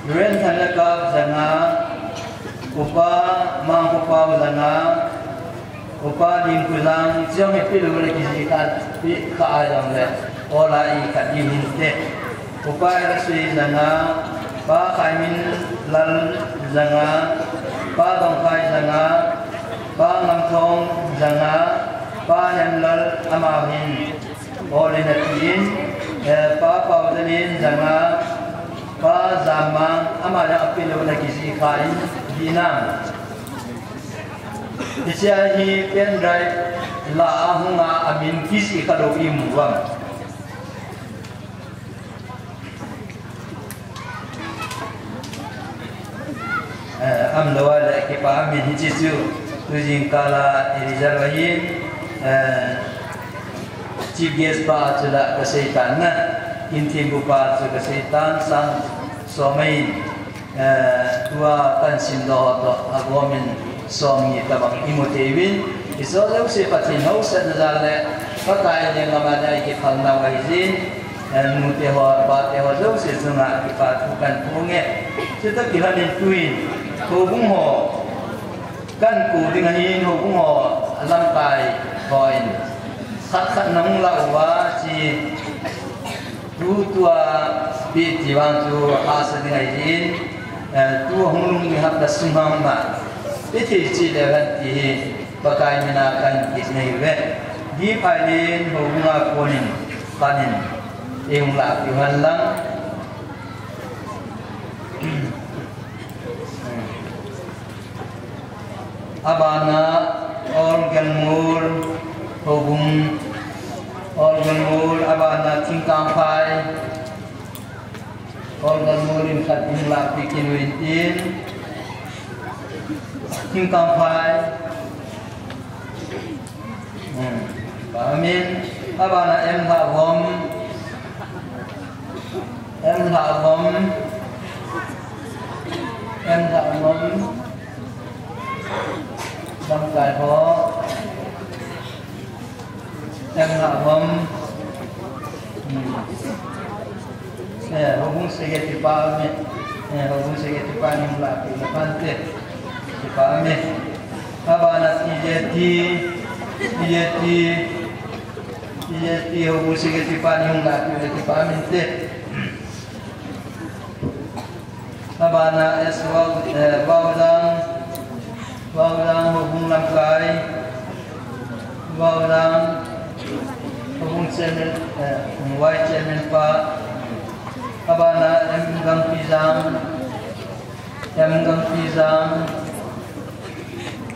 Reverend Thanlakap janga, Upa Mangkhopao janga, Upa Dimkhojang, chujong hi pelou le kijih kha, pe kha a jongle, ola ikhat diu hinte. Upa L. Sui janga, Pa Khaiminlal janga, Pa Dongkhai janga, Pa Ngamthong janga, Pa Hemlal amaho hin, olin atin, eh, Pa Paojanin janga, Pa Jammang, ama jong apelou le kijih kha in, hinam. Hichea hi pendrive lah a hung a amin kijih kha lou imu uvam. Eh, umlou a le kipah umin hiche chu, tu jingkah a i result ahin, eh, chief guest pa chu la kasei tan na, Kimthempu pa chu kasei tan, sang som ahin, eh, tua kahin simdoh ho toh, agom in som ni tabang imu thei uvin, isoh jouse Pathen haosatna jal le, Pakai lenggam a ding a ikiphalnau ahi jin, eh, nute ho, pate ho jouse chunga kipa thu kahin phong e. Chutoh kilhon in tuin, houbung ho, kahin kou ding ahin, houbung ho, lamkai hon, khat khat na hung lah uva, chi, tu tua, pi ti vang chu, hahsa ding ahi jin, eh, tu hung lhung ding hapta sung hung ma, ithi chi le hen ti hi, Pakai mina kahin kit nei uve. Di phai din, houbung a konin, panin, eihung lah piu hen lang. Abana, Ol Gelmul, houbung, Ol Gelmul, abana, Thingkangphai, Ol Gelmul in khat hung lah pi kit uvin tin, Thingkangphai, Hmm. Amen. Abana M. Lhavom. M. Lhavom. Em da mom. Lamkai ho. Em da mom. Hmm. Eh, houbung secretary pa me. Eh, houbung secretary pa ni hung lapi na pante. Ti pa me. Abana T J T, T J T, T J T houbung secretary pa ni hung lapi na ti pa mente. Abana S Wau, eh, Waudang, Waudang houbung lamkai, Waudang houbung chairman, eh, vice chairman pa, abana M Gangpijang, M Gangpijang,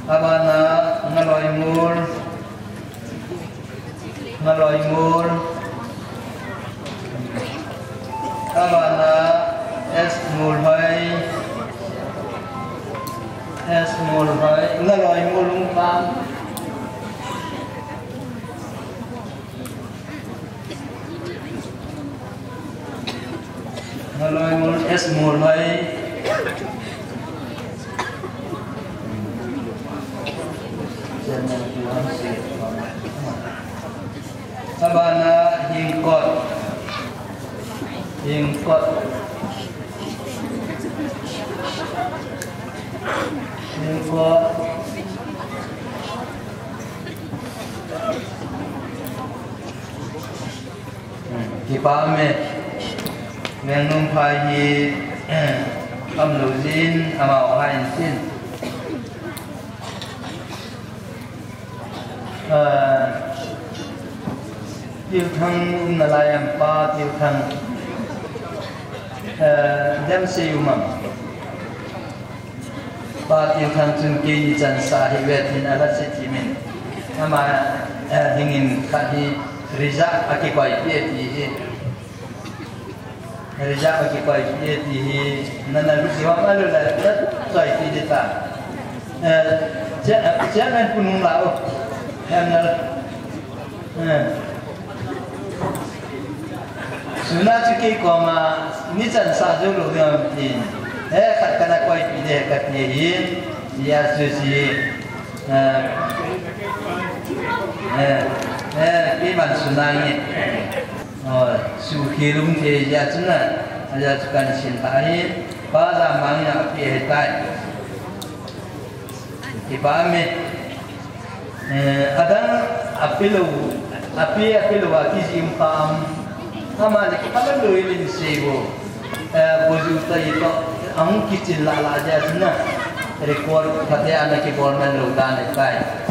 abana Ngaloimul, Ngaloimul. Abana S Ngulhoi. S Ngulhoi. Ngaloimul Lungpam. Ngaloimul S Ngulhoi. Abana Hingkot. Hingkot. Hingkot. Kipa me. Mengnom phai hi, amlou jin, amau hai in tin. Ah, Tilthang um nalai am, Pa Tilthang. Ah, dem sei um am. Pa Tilthang chun keini chansah hi ve tin ala se ti min. Ama, ah, hingin khat hi reserve a kikoi pi ti hi. Reserve a kikoi pi ti hi, nana lu siwa ma lu la, la soi pi ti ta. Eh, che, che men punung la o. Em na la. Eh. Suna chu kei koma, ni chansah jou lou ding am tin. Eh, khat kana koi pi de, khat ni hi, ya su si. Eh, eh, eh, kei man suna nge. Oh, suhkhel um thei jeh chun a, ajeh chu kan sin ta hi, Pa Jamang in api ahitai. Kipa me. Eh, adang api lou, api, api lou a kijih um pa am. Ama le kipa lou lou in sei bo. Eh, bo ju ta i to, ahung kichin la la jeh chun a. Record phatea ana kibol man lou dan ahitai.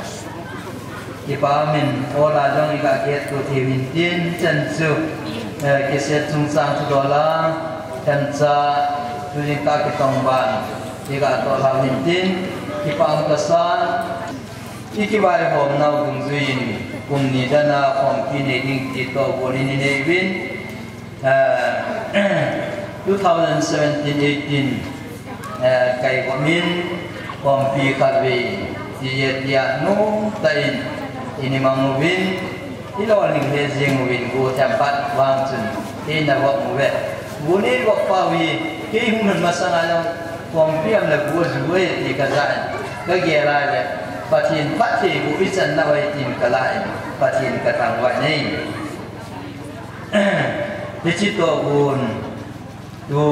Kipa min, ola jong i ga get to thei uvin tin, chan chu, eh, cassette chungchang chu dola, chan cha, tujing ta kitong ban, i ga to la uvin tin, kipa um kasa, i kivaihom nau dungjuiyin, kum ni dana, khompi nei ding ti to bol in i nei uvin, Ah, two thousand seventeen eighteen, ah, kai komin, khompi khatvei, ti e tia, nomtah in, i nei mang uvin, i lolhing le jing uvin, go themkhat vang chun, kei na vop uve. Go nei vop pau hi, kei hung lhun masang a jong, khompi am le go ju e, ti ka ja in, ka gel a le, Pathen phatthei go i chan nau ahi tin ka la in, Pathen ka thangvah in ahi. Hiche toh gon, tu,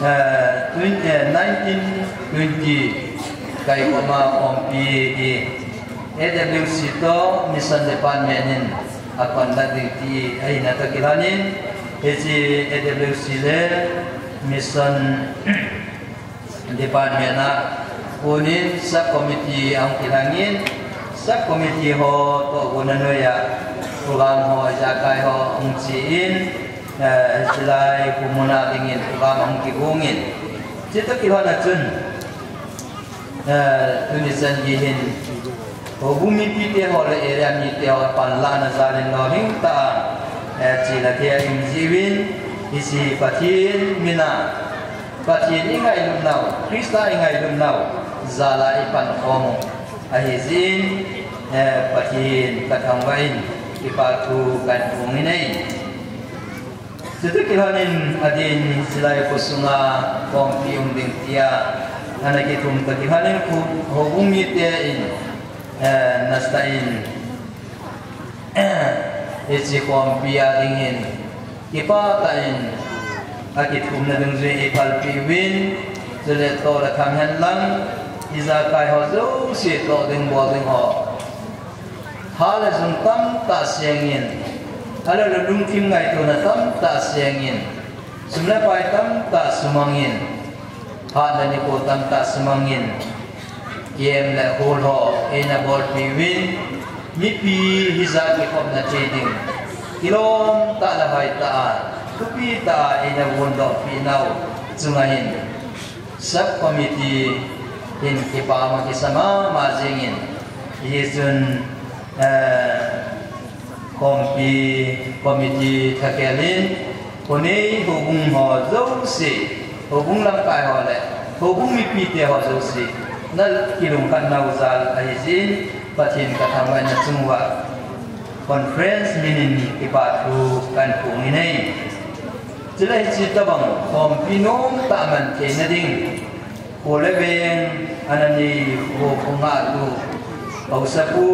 eh, twen-, eh, nineteen twenty, kai koma khompi hi A W C toh Mission Department in a conduct ding ti ahina toh kilhonin, hiche A W C le Mission Department a konin sub committee ahung kilhangin, sub committee ho toh gon a noiya program ho, ijakai ho hung chen, eh, hiche lai kum muna dingin program ahung kigongin. Chutoh kilhon a chun, eh, tuni chan geiyin Houbung mipite ho le area mite ho panlahna jal in lolhing tah a, eh, chena thei a i um jiuvin, hiche Pathen mina, Pathen i ngailut nau, Christa i ngailut nau, jal a i pankhom u ahi jeh in, eh, Pathen ka thangvah in, kipa thu kahin phong in ahi. Chuti kilhonin adin silai khosunga khompi um ding tia ana kithum ta kilhonin khu houbung mite in, eh, nasa in, hiche khompi a dingin kipah tah in akithumna dungjuiyin eiphalpi uvin, chule toh le tham hen lang, ijakai ho jouse toh ding bol ding ho. Hale jung tamtah sengin, ahilou le lungthim ngaitona tamtah sengin, sum le pai tamtah sumangin, hat le nikho tamtah sumangin, kem le hol ho eina bolpi uvin, mipi hijat kikhopna thei ding, kilom tah le hoitah a, thupi tah a eina vondohpi nau chunga hin, sub committee hin kipa ma kisa mama jingin, hichun, eh, khompi committee thakhel in, khonei houbung ho jouse, houbung lamkai ho le houbung mipite ho jouse, na kilungkhat nau jal ahi jin, Pathen kathangvah na chunga conference minin kipa thu kahin phong in ahi. Chule hiche tabang khompi nomtah man theina ding, kho le veng ana nei ho khonga tu, haosapu,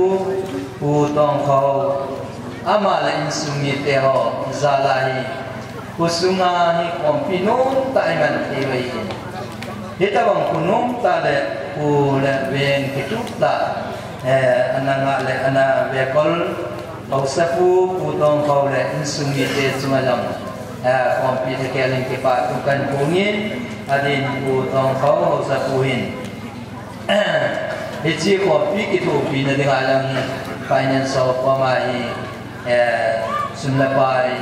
Pu Tongkhao, ama le insung mite ho jal a hi, khosunga hi khompi nomtah iman thei uve. Hitabang kho nomtah le kho le veng kitup tah, eh, ana ngah le ana vekol, haosapu, Pu Tongkhao le insung mite chunga jong, eh, khompi thakhel in kipa thu kahin phong in, adin Pu Tongkhao haosapu hin, hiche khompi kithopina dinga jong hi finance ho koma hi, eh, sum le pai,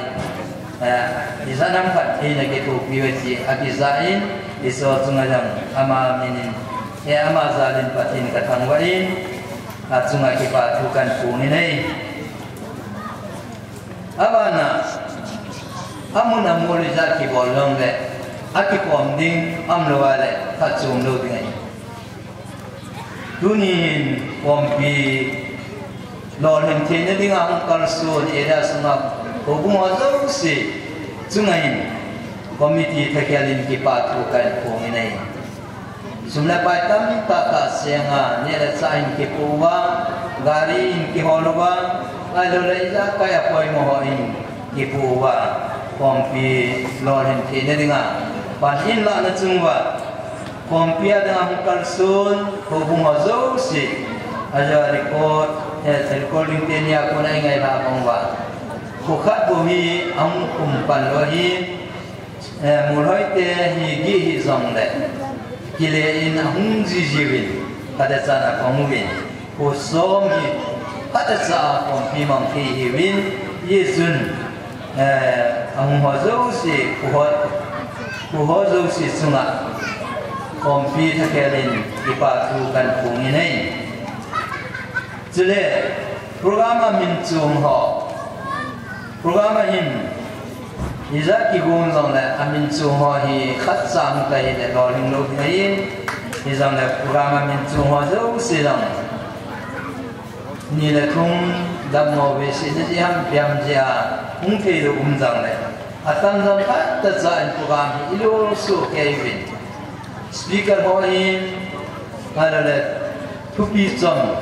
eh, ijat ham khat eina kithopi uve ti akija in, hiche chunga jong ama minin, eh, ama jal in Pathen kathangvah in, achunga kipa thu kahin phong in ahi. Abana, amun amol ijat kibol jongle, akikhom ding umlou a le, phatchom lou ding ahi. Tunin khompi lolhin theina dinga hung kalson area sunga houbung ho jouse chunga hin committee thakhel in kipa thu kahin phong in ahi. Sum le pai tamtah tah senga, neh le chah in kipoh uva, gari in kihol uva, ahilou le ijakai apoimo ho in kipoh uva, khompi lolhin theina dinga pan in lahna chunga, khompi a dinga hung kalson houbung ho jouse, ajeh a record, eh, recording teni a kona ingailha bang uva, kho khat bou hi ahung um pan lou ahi. Eh, Molhoite hi gih hijongle, kile in ahung jijiuvin, phatecha in akong uvin, kho som hi phatecha a khompi mang thei ahiuvin, hichun, eh, ahung ho jouse, kho ho, kho ho jouse chunga khompi thakhel in kipa thu kahin phong in ahi. Chule, program a min chom ho, program a hin, ijat kigong jongle, amin chom ho hi khatcha hung ta hile lolhing lou ding ahi, hijongle program a min chom ho jouse jong, ni le thum dammo veset na jeh ham ipi ham jeh a hung thei lou um jongle, atam jong phatecha in program hi ilo soh kei uvin. Speaker ho hin, ahilou le, thupi chom,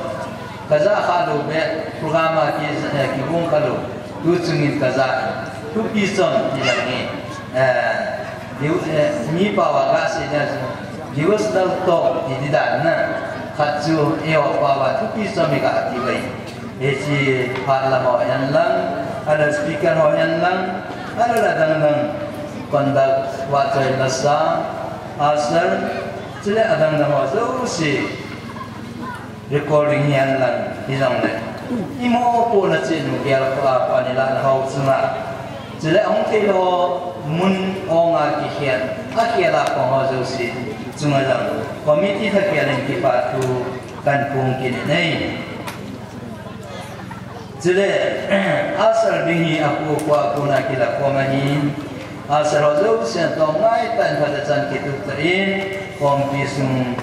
kajah kha lou beh, program a ki, eh, kigong kha lou, tu chungin kajah, thupi chom ti lang hi, eh, diu, eh, mi pao a gasei na chu, devotional talk ti di dan na, khat chu, eiho pao a thupi chom hi kati uve. Hiche phat lam ho hen lang, ahilou speaker ho hen lang, ahilou le adang dang, conduct, vahchoi lasa, usher, chule adang dang ho jouse, recording hi hen lang, hijongle, imopohna cheh u gel kho a pan ilahna ho chunga, chule ahung thei lou mun ong a kikhel, akhel a pang ho jouse chunga jong, committee thakhel in kipa thu kahin phong kit in ahi. Chule, usher ding hi akhu akhu a kona kilah khom ahin, usher ho jousen toh ngaitah in phatechan kitup tah in, khompi sung,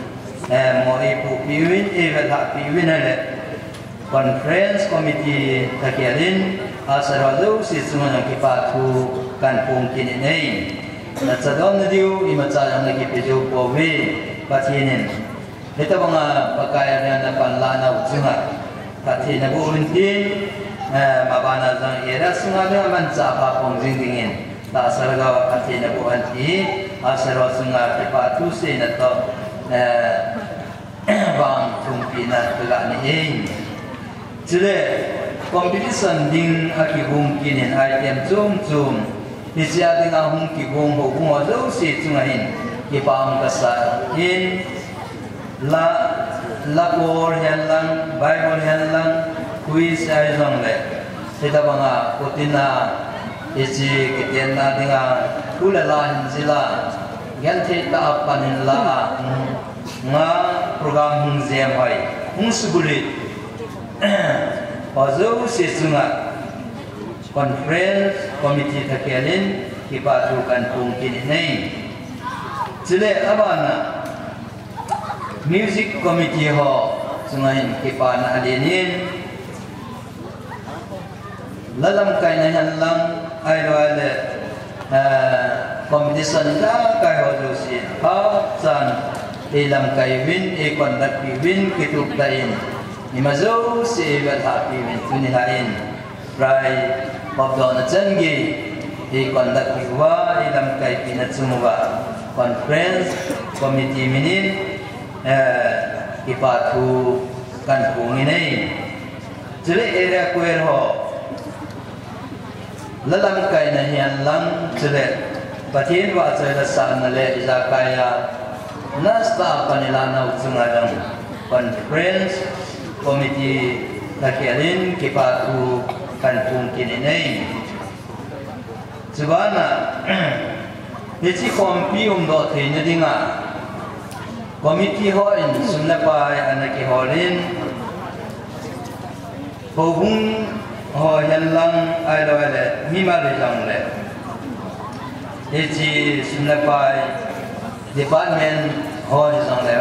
eh, mo eipuipi uvin, eivetlhahpi uvin ahile, conference committee thakhel in, Pastor ho jouse chunga jong kipa thu kahin phong kit in ahi. Nacha dom nadiu imacha jong nakipe jou pouve. Pathen in hitabanga Pakai a dinga napanlah nau chunga Pathen naboh uvin tin, eh, mabana jong area sunga dinga manchah pha phong jing dingin tahsa lhagao a Pathen naboh hen ti, pastor ho chunga kipa thu seina toh, eh, vang thumpi na kaga nei e. Chule competition ding akigong kit in item chom chom, hiche a dinga hung kigong houbung ho jouse chunga hin kipa um kasa in, la, la por hen lang, Bible hen lang, quiz ahi jongle, hitabanga kut in a, hiche kitenna dinga, thu le la hin jil a, genthei tah a pan in la a, nga program hung jem hoi, hung sugulit ho jouse chunga conference committee thakhel in kipa thu kahin phong kit in ahi. Chule abana music committee ho chunga hin kipana alen in, la lamkaina hen lang, ahilou le, eh, competition ijakai ho jouse, hapchan eilamkai uvin, eiconduct pi uvin, kitup tah in, ima jouse eivel hahpi uvin, tuni hin prai hopdohna chan gei eiconduct pi uva, eilamkai pina chung uva, conference committee min in, eh, kipa thu kahin phong in ahi. Chule area choir ho, la lamkaina hen lang, chule Pathen vahchoi la sahna le ijakai a nasatah a pan ilah nau chunga jong conference committee thakhel in kipa thu kahin phong kit in ahi. Chubana, hiche khompi umdoh theina dinga committee hon sum le pai ana kihol in, houbung ho hen lang, ahilou le mimal hijongle, hiche sum le pai department ho hijongle,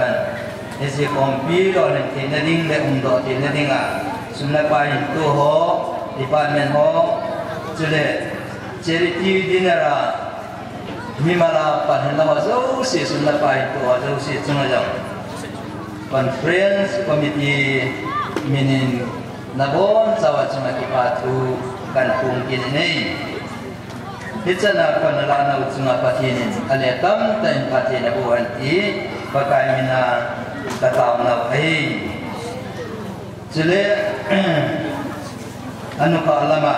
hiche khompi lolhin theina ding le umdoh theina dinga sum le pai hinto ho, department ho, chule charity dinner a mimal a pan hinla ho jouse, sum le pai hinto ho jouse chunga jong conference committee min in nabonchauva chunga kipa thu kahin phong kit in ahi. Hichan a pan nalah nau chunga Pathen in ale tamtah in phatthei naboh hen ti Pakai mina katao nau ahi. Chule, anukhah lama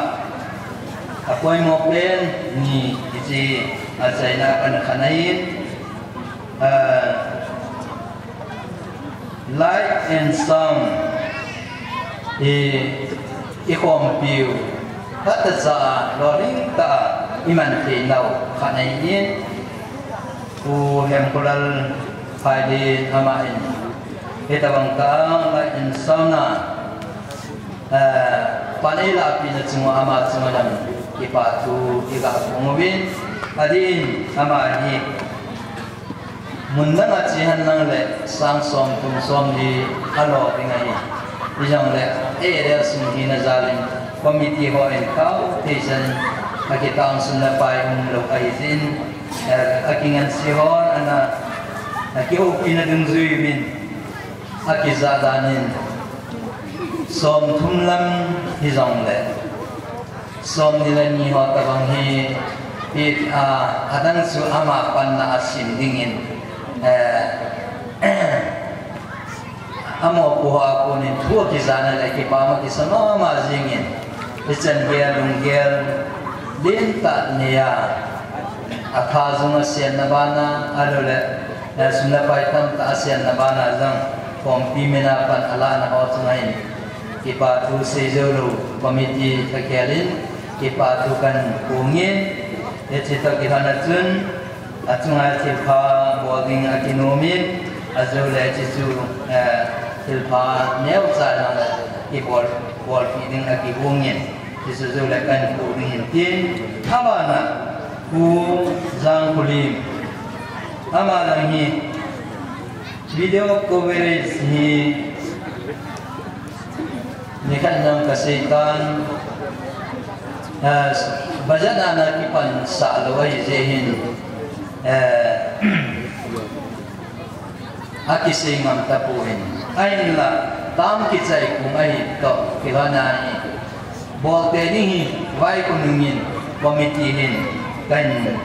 apoimo pen ni hiche achaina kana khan ahin, ah, light and sound i, ikhompiu phatechaa lolhing tah a iman thei nau khat ahin, Pu Hemkholal Phailin ama in hitabang tah a light and sound a, eh, pan eilahpina chunga ama chunga jong kipa thu iga phong uvin, adeh in ama hi mun dang a che henlang le sang somthum somli alo ding ahi. Hijongle area sung hina jal in committee hon khao thei chan in akitah sum le pai umlou ahi jeh in, eh, akingansei hon ana, akihoupina dungjui uvin akijah dan in somthum lam hijongle somni le ni ho tabang hi, pi, a, adang chu ama panna a sim dingin, eh, amopo ho a konin thu akijah na le kipah ma kisa mama jingin, hichan gel lunggel lentah nei a, atha jong asenna bana, ahilou le, eh, sum le pai tamtah asenna bana jong, khompi mina pan alahna ho chunga hin kipa thu sei jou lou committee thakhel in kipa thu kahin phong in, hiche toh kilhon a chun achunga thilpha bol ding akinom in, ajou le hiche chu, eh, thilpha neocha jong le kibol, bolpeh ding akigong in, hiche chu jou le kahin phong ding ahin tin, abana Pu Jangkholim, ama jong hi video coverage hi nikhat jong kasei tan, Eh, budget ana kipan sah lou ahi jeh hin, eh, akisei ngam tapon. Ahinla, tam kichai kum ahi toh kilhon a hi, bolte ding hi, vai ko nungin, committee hin, kahin,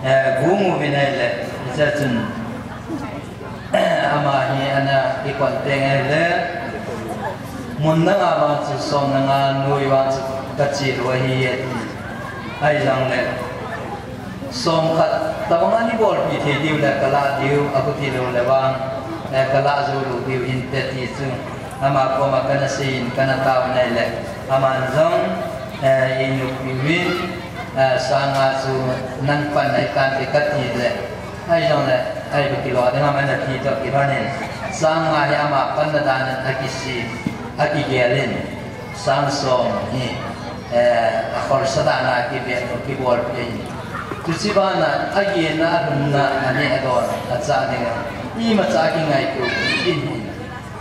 eh, gong uvin ahile, hiche chun, ama hi ana kikon teng ahile, mun dang a vang chu som le nga noi vang chu kache lou ahi e ti. Ahijongle, som khat tabang ana bolpi thei diu le kalah diu, akhuti lou le vang, eh, kalah jou lou diu hinte ti chu. Ama koma kana seiyin, kana taona ahile, aman jong, eh, einopi uvin, eh, sang nga chu nang pan ahitan te kati le. Ahijongle, ahi ba kilo ding ham ana ti toh kilhonin, sang nga hi ama panna dan in akisem, akigelin, sang som hi, eh, akholsa dan a kibe, kibolpi ahi. Chuche bana, agelna, alhunna, aneh adon, achah dinga, imacha kingaito kit in hi.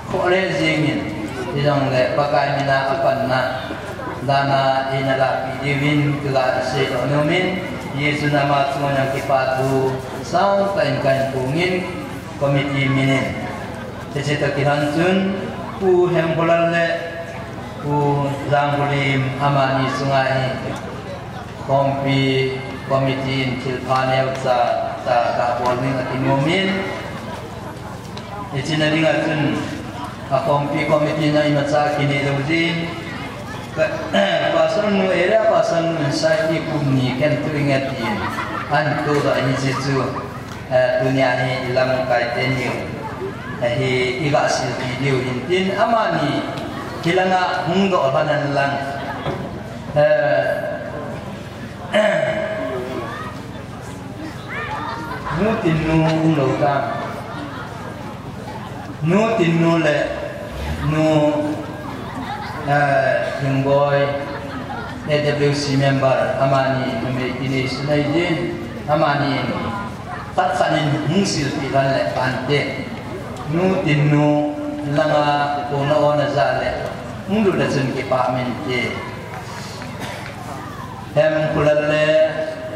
Khoh le jingin, hijongle Pakai mina apanna dan a eina lahpeh diuvin kaga seidoh nomin, Jesu nama chunga jong kipa thu sangtah in kahin phongin, committee minin. Hiche toh kilhon chun, Pu Hemkholal le Pu Jangbulim amani chunga hi, khompi committee in thilpha neocha tah kabol ding akinom in, hiche na dinga chun, akhompi committee na imacha kinei lou jin, ka, Pastor nu, area Pastor nu in saipi kum ni khen tuinge tin, ahin todoh in hiche chu, eh, tunia hi ilamkai teni u, eh, hi iga silpi diu hin tin, amani hilanga hung doh lhon hen lang, eh, Nu Tinnu umlou ta. Nu Tinnu le Nu, eh, Hingboi, A W C member, amani numei kinei sunei din, amani khat khat in hung silpi lhon le phante. Nu Tinnu langa kona ona ja le, hung lut le chun kipah mente. Hemkholal le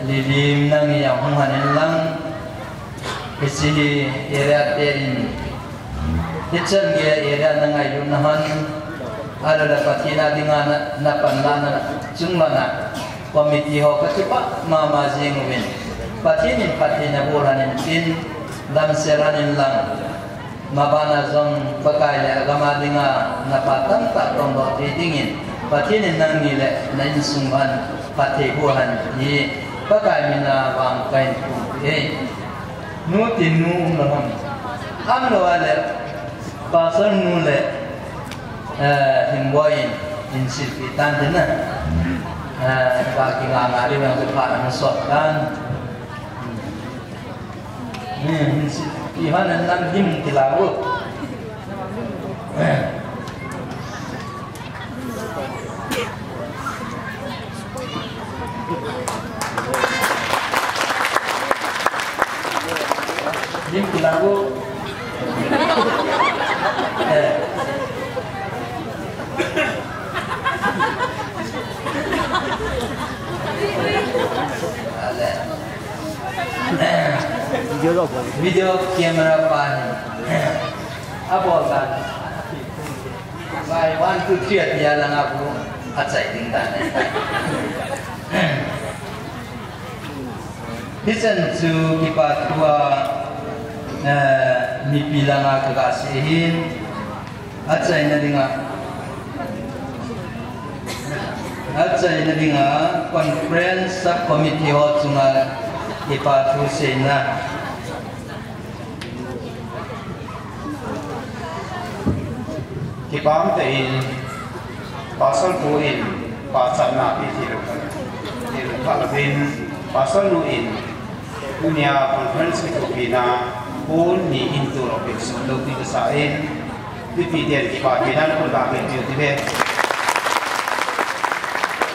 Lilim nangni jong hung lhon in lang, hiche hi area te in, hichan gei area na ngailutna hon, ahilou le Pathen a dinga na, na panlahna chunglhon a, committee ho kakipah mama jing uvin, Pathen in phattheina bol lhon in tin, damsel lhon in lang. Mabana jong Pakai le agam a dinga napa tamtah tongdoh thei dingin, Pathen in nangni le na insung uva phatthei boh hen ti Pakai mina vang kahin thumpi e. Nu Tinnu umlou ham? Umlou a le Pastor nu le, eh, Hingboi in, in silpi tan tin na. Eh, ka kinga nga diu jong chu phat ana sot tan. Hmm, ihanan lang dim kilago. Dim kilago. Eh. Ale. Video camera pa hi. Abol dan. Vai, one, two, three, ati a langa bu achai ding dan. Hichan chu kipa thua, eh, mipi langa kaga sei hin. Achaina dinga, achaina dinga conference subcommittee ho chunga kipa thu seina. Kipah tah in, Pastor pu in, pachatna pi thei lou, thei lou, Pastor nu in, Tunia conference kithopina, pon ni in tulou peh sot lou ti kasah in, mipi ten kipah tina nakon ka kit diu ti ve.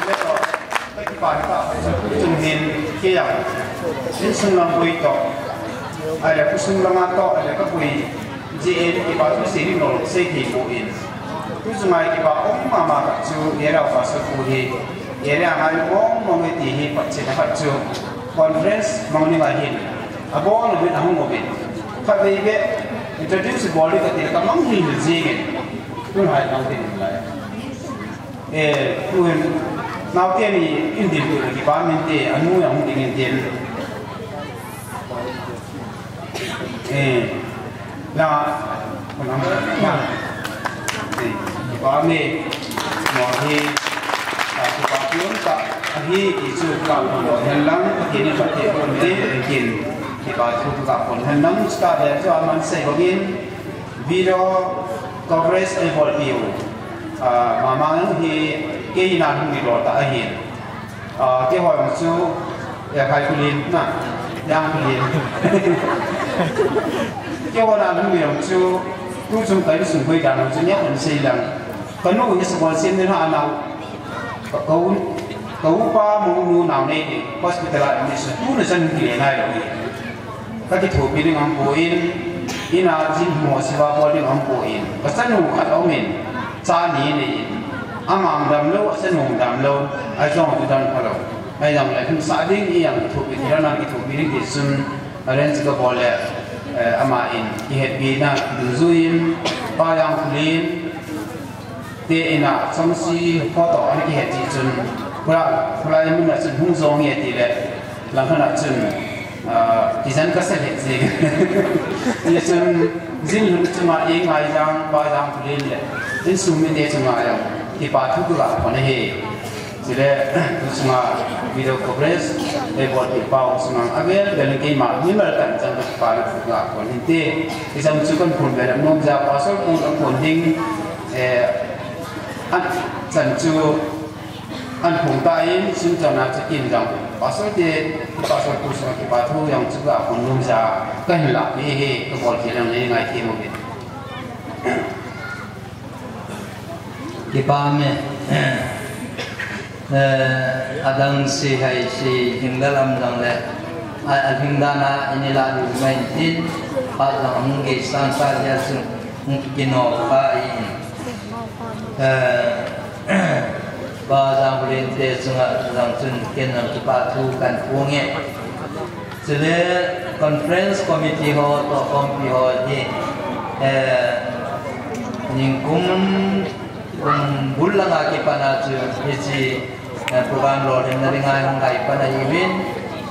Ve toh, kakipah kipah chung hin kei jong, insung lam pui toh, ahile khosung langa toh, ahile kapui, J N kipah thu sei ding lou, sei thei poi. Tuchunga kipah um mama khat chu, Area Pastor pu hi, Area ngai mong mong e ti hi phat chin a khat chu conference mang ni ngai hin. A bol lo bit a hung lo bit. Khat vei be introduce bol ding ka ti ka mang hi hi jing in. Tun hai nau tin lai. Eh, tun nau te ni in din tu ki pa min te anu yang ding in din. Eh, na, na, na. Eh, kipa me, mo hi, ah, kipa pion ka, ahi, isu ka, mo hen lang, kini pa te ko me, kin, kipa tu ka ko hen lang, sta de, so aman se ko gin, video coverage e bol piu. Ah, mama hi, ke ina hung ni do ta ahi. Ah, keiho jong chu, eh, Khai Kulin, na, Yang Kulin. Keiho na hung jong chu, tu chung kai sung koi dan chu nia kan sei lang. Ka nu ni sa bol sim ni na nau. Ka, ka u, ka upa mo nu nau nei ni, hospital a ni sa tu na san ki le nai lo ni. Ka kithopi ding aum poi, ina jin mo siva bol ding aum poi. Ka chanu khat aum in, cha ni nei in. Ama dam lo, a chanu dam lo, a jong tu dam pha lo. A jong le, hung sa ding i jong kithopi ding, na kithopi ding ti chun, arrange ka bol le, eh, ama in, kihetpi na, dungjuiyin, Pa Yang Kulin, te ina chomsi photo ana kihet ti chun, khula, khula mun a chun hung jong e ti le, lang khat a chun, ah, kijen ka sa het jing. Ti chun, jin lhun chunga i ngai jang, Pa Yang Kulin le, insung mite chunga jong, kipa thu ka ga phon ahi. Chule, tu chunga video coverage, e bol kipa u chunga, avel, vel keima, mimal kan jang kipa thu ka ga phon in te, kisam chu kan phun vel, nom ja, pastor pu a phun ding, eh, An chan chu an phung ta in, sun chan a chu kin jang. Pastor te, pastor pu sung kipa thu jang chu ka phung lum ja, ka hin la pi he, ka bol ki lang le ngai ki mo ke. Kipa me, eh, adang si hai si hing da lam dang le, a, a hing da na ini la lu mai tin, pa jang hung ke sang sa ja su, hung ki no pa in. Eh, Pa Jang Bulin te chunga jong chun ken jong kipa thu kan phung e. Chule conference committee ho toh khompi ho hi, eh, ningkum kum bul langa kipat a chu hiche, eh, program lolhinna dinga hung kai pan ahiuvin,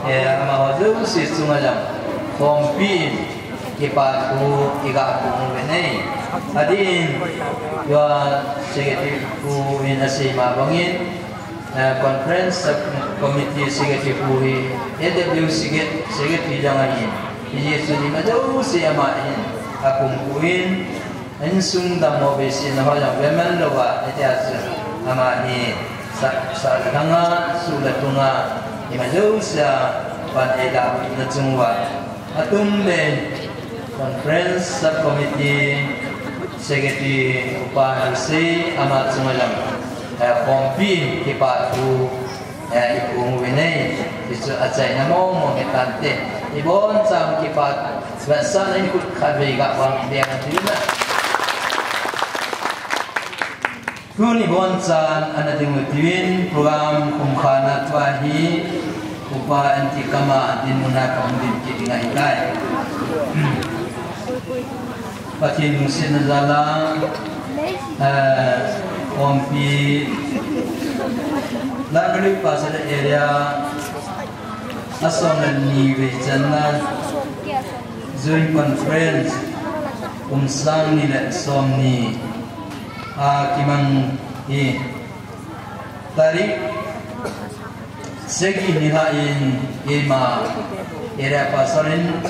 eh, amaho jouse chunga jong khompi in kipa thu i ga phung uve nei. Adin, tua secretary pu in asei ma bangin, eh, conference sub committee secretary pu hi A W secretary, secretary jong ahin. Hijeh chun ima jouse ama hin aphung uvin, insung dammo beisetna ho jong veman louva, hitia chu ama hi sa, sa le lhanga, su le tunga, ima jouse a pan eida na chung uva. Atum le conference sub committee secretary upa Husei ama chunga jong, eh, khompi kipa thu, eh, i phung uve nei, ti chu achaina mong mong hi tante. Ibon chan kipa, vetsahna in khut khat vei ga vang ding tina. Tuni bonchan ana ding u tin, program khum khana tua hi, Upa N T Kama dinmun a kahung ding kit ding ahitai. Pathen lungsetna jal a, eh, khompi, Langkali Pastor Area, a som le ni vei channa, Joint Conference, kum sang ni le som ni. A kimang hi tarik sagi nilhah in keima Area Pastor in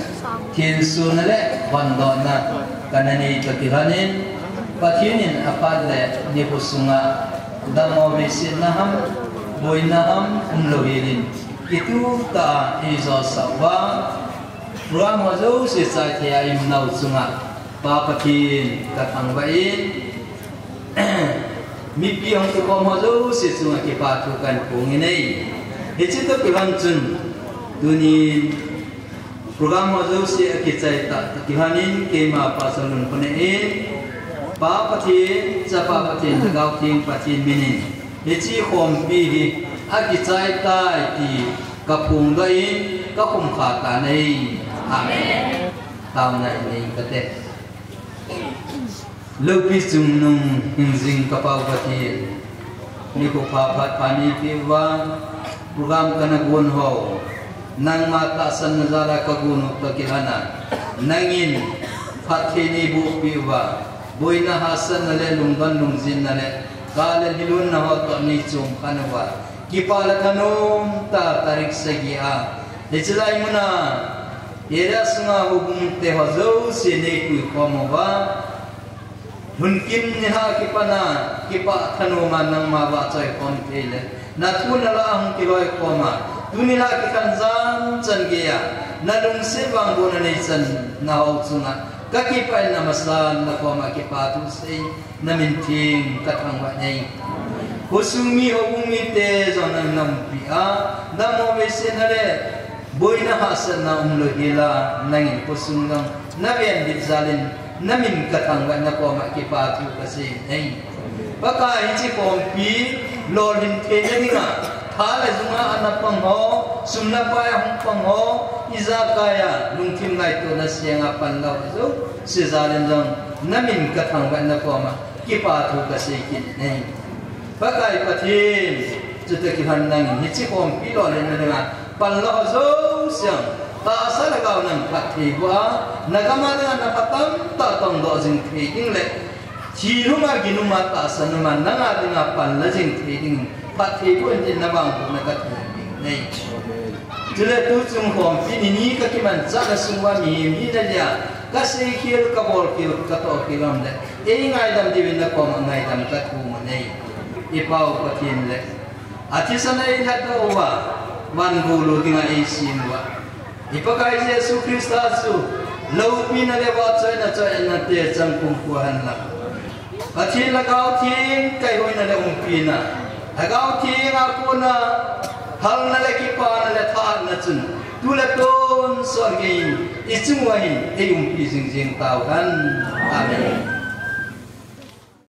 thilsohna le vondohna kana nei toh kilhon in, Pathen in aphat le nikho sunga dammo beisetna ham, boina ham umlou hel in, kitup tah a eijosah uva, program ho jouse chai thei a i um nau chunga Pa Pathen ka thangvah in, mipi hung kikhom ho jouse chunga kipa thu kahin phong in ahi. Hiche toh kilhon chun, tunin program ho jouse akichai tah toh kilhon in keima Pastor Lunkhonea in, Pa Pathen, Chapa Pathen, Lhagao Theng Pathen min in, hiche khompi hi Akichai tai ti kaphongdoh in kakhum kha tan ahi. Amen. Taona nei kate. Loupi chungnung hingjing ka Pa u Pathen, nikho pha phat pha neipeh uva, program kana gon ho, nangma tahsanna jal a kagon u toh kilhon a, nangin phatthei neiboh peh uva, boina hahsatna le lungdon lungjinna le, ka le lhilunna ho toh neichom khen uva, kipa le thanom tah a tarik sagi a, hiche lai mun a, area sunga houbung te ho jouse neipui khom uva, Lhunkim nilhah kipat a, kipah thanom a nangma vahchoi khom thei le, na thu na la a hung kiloi khom a, tu nilhah kikhen jan chan gei a, na lungset vangbohna nei chan na ho chunga, ka kipah in na masang na koma kipa thu sei, na min theng ka thangvah e. Khosung mi houbung mite jong nang na umpi a, dammo veisetna le, boina hahsatna umlou hel a, nangin khosung jong na venbit jal in, na min ka thangvah e, na koma kipa thu ka sei e. Pakai, hiche khompi lolhin theina dinga, tha le jung a ana pang ho, sum le pai a hung pang ho, ijakai a lungthim ngaito na seng a pan lou jouse jal in jong, na min ka thangvah e, na koma kipa thu ka sei kit e. Pakai Pathen, chutoh kilhon nangin hiche khompi lolhinna dinga, pan lou ho jouse a, tahsa lhagao nang phatthei boh a, na gam a dinga na phat tamtah tongdoh jing thei ding le, thi numa, gin numa, tahsa numa, nang a dinga pan la jing thei ding, phatthei boh in tin na vangbohna ka thum ding e. Chule tuchung khompi ni ni ka kimanchah na sung uva mihem hina dia, ka seikhel, ka bolkhel, ka tohkhel um le, ei ngaidam diuvin na koma ngaidam ka thum e. I Pa u Pathen le, athisan a ei lhatdoh uva, van gol lou dinga ei sem uva, i Pakai Jesu Christa chu loupina le vahchoina, choina te chang kumkhuh hen lang, Pathen Lhagao Theng kaihoina le umpina, Lhagao Theng a kona halna le kipana le thahatna chun, tu le tonsot gei in i chung uva hin ei umpi jing jing tauhen. Amen.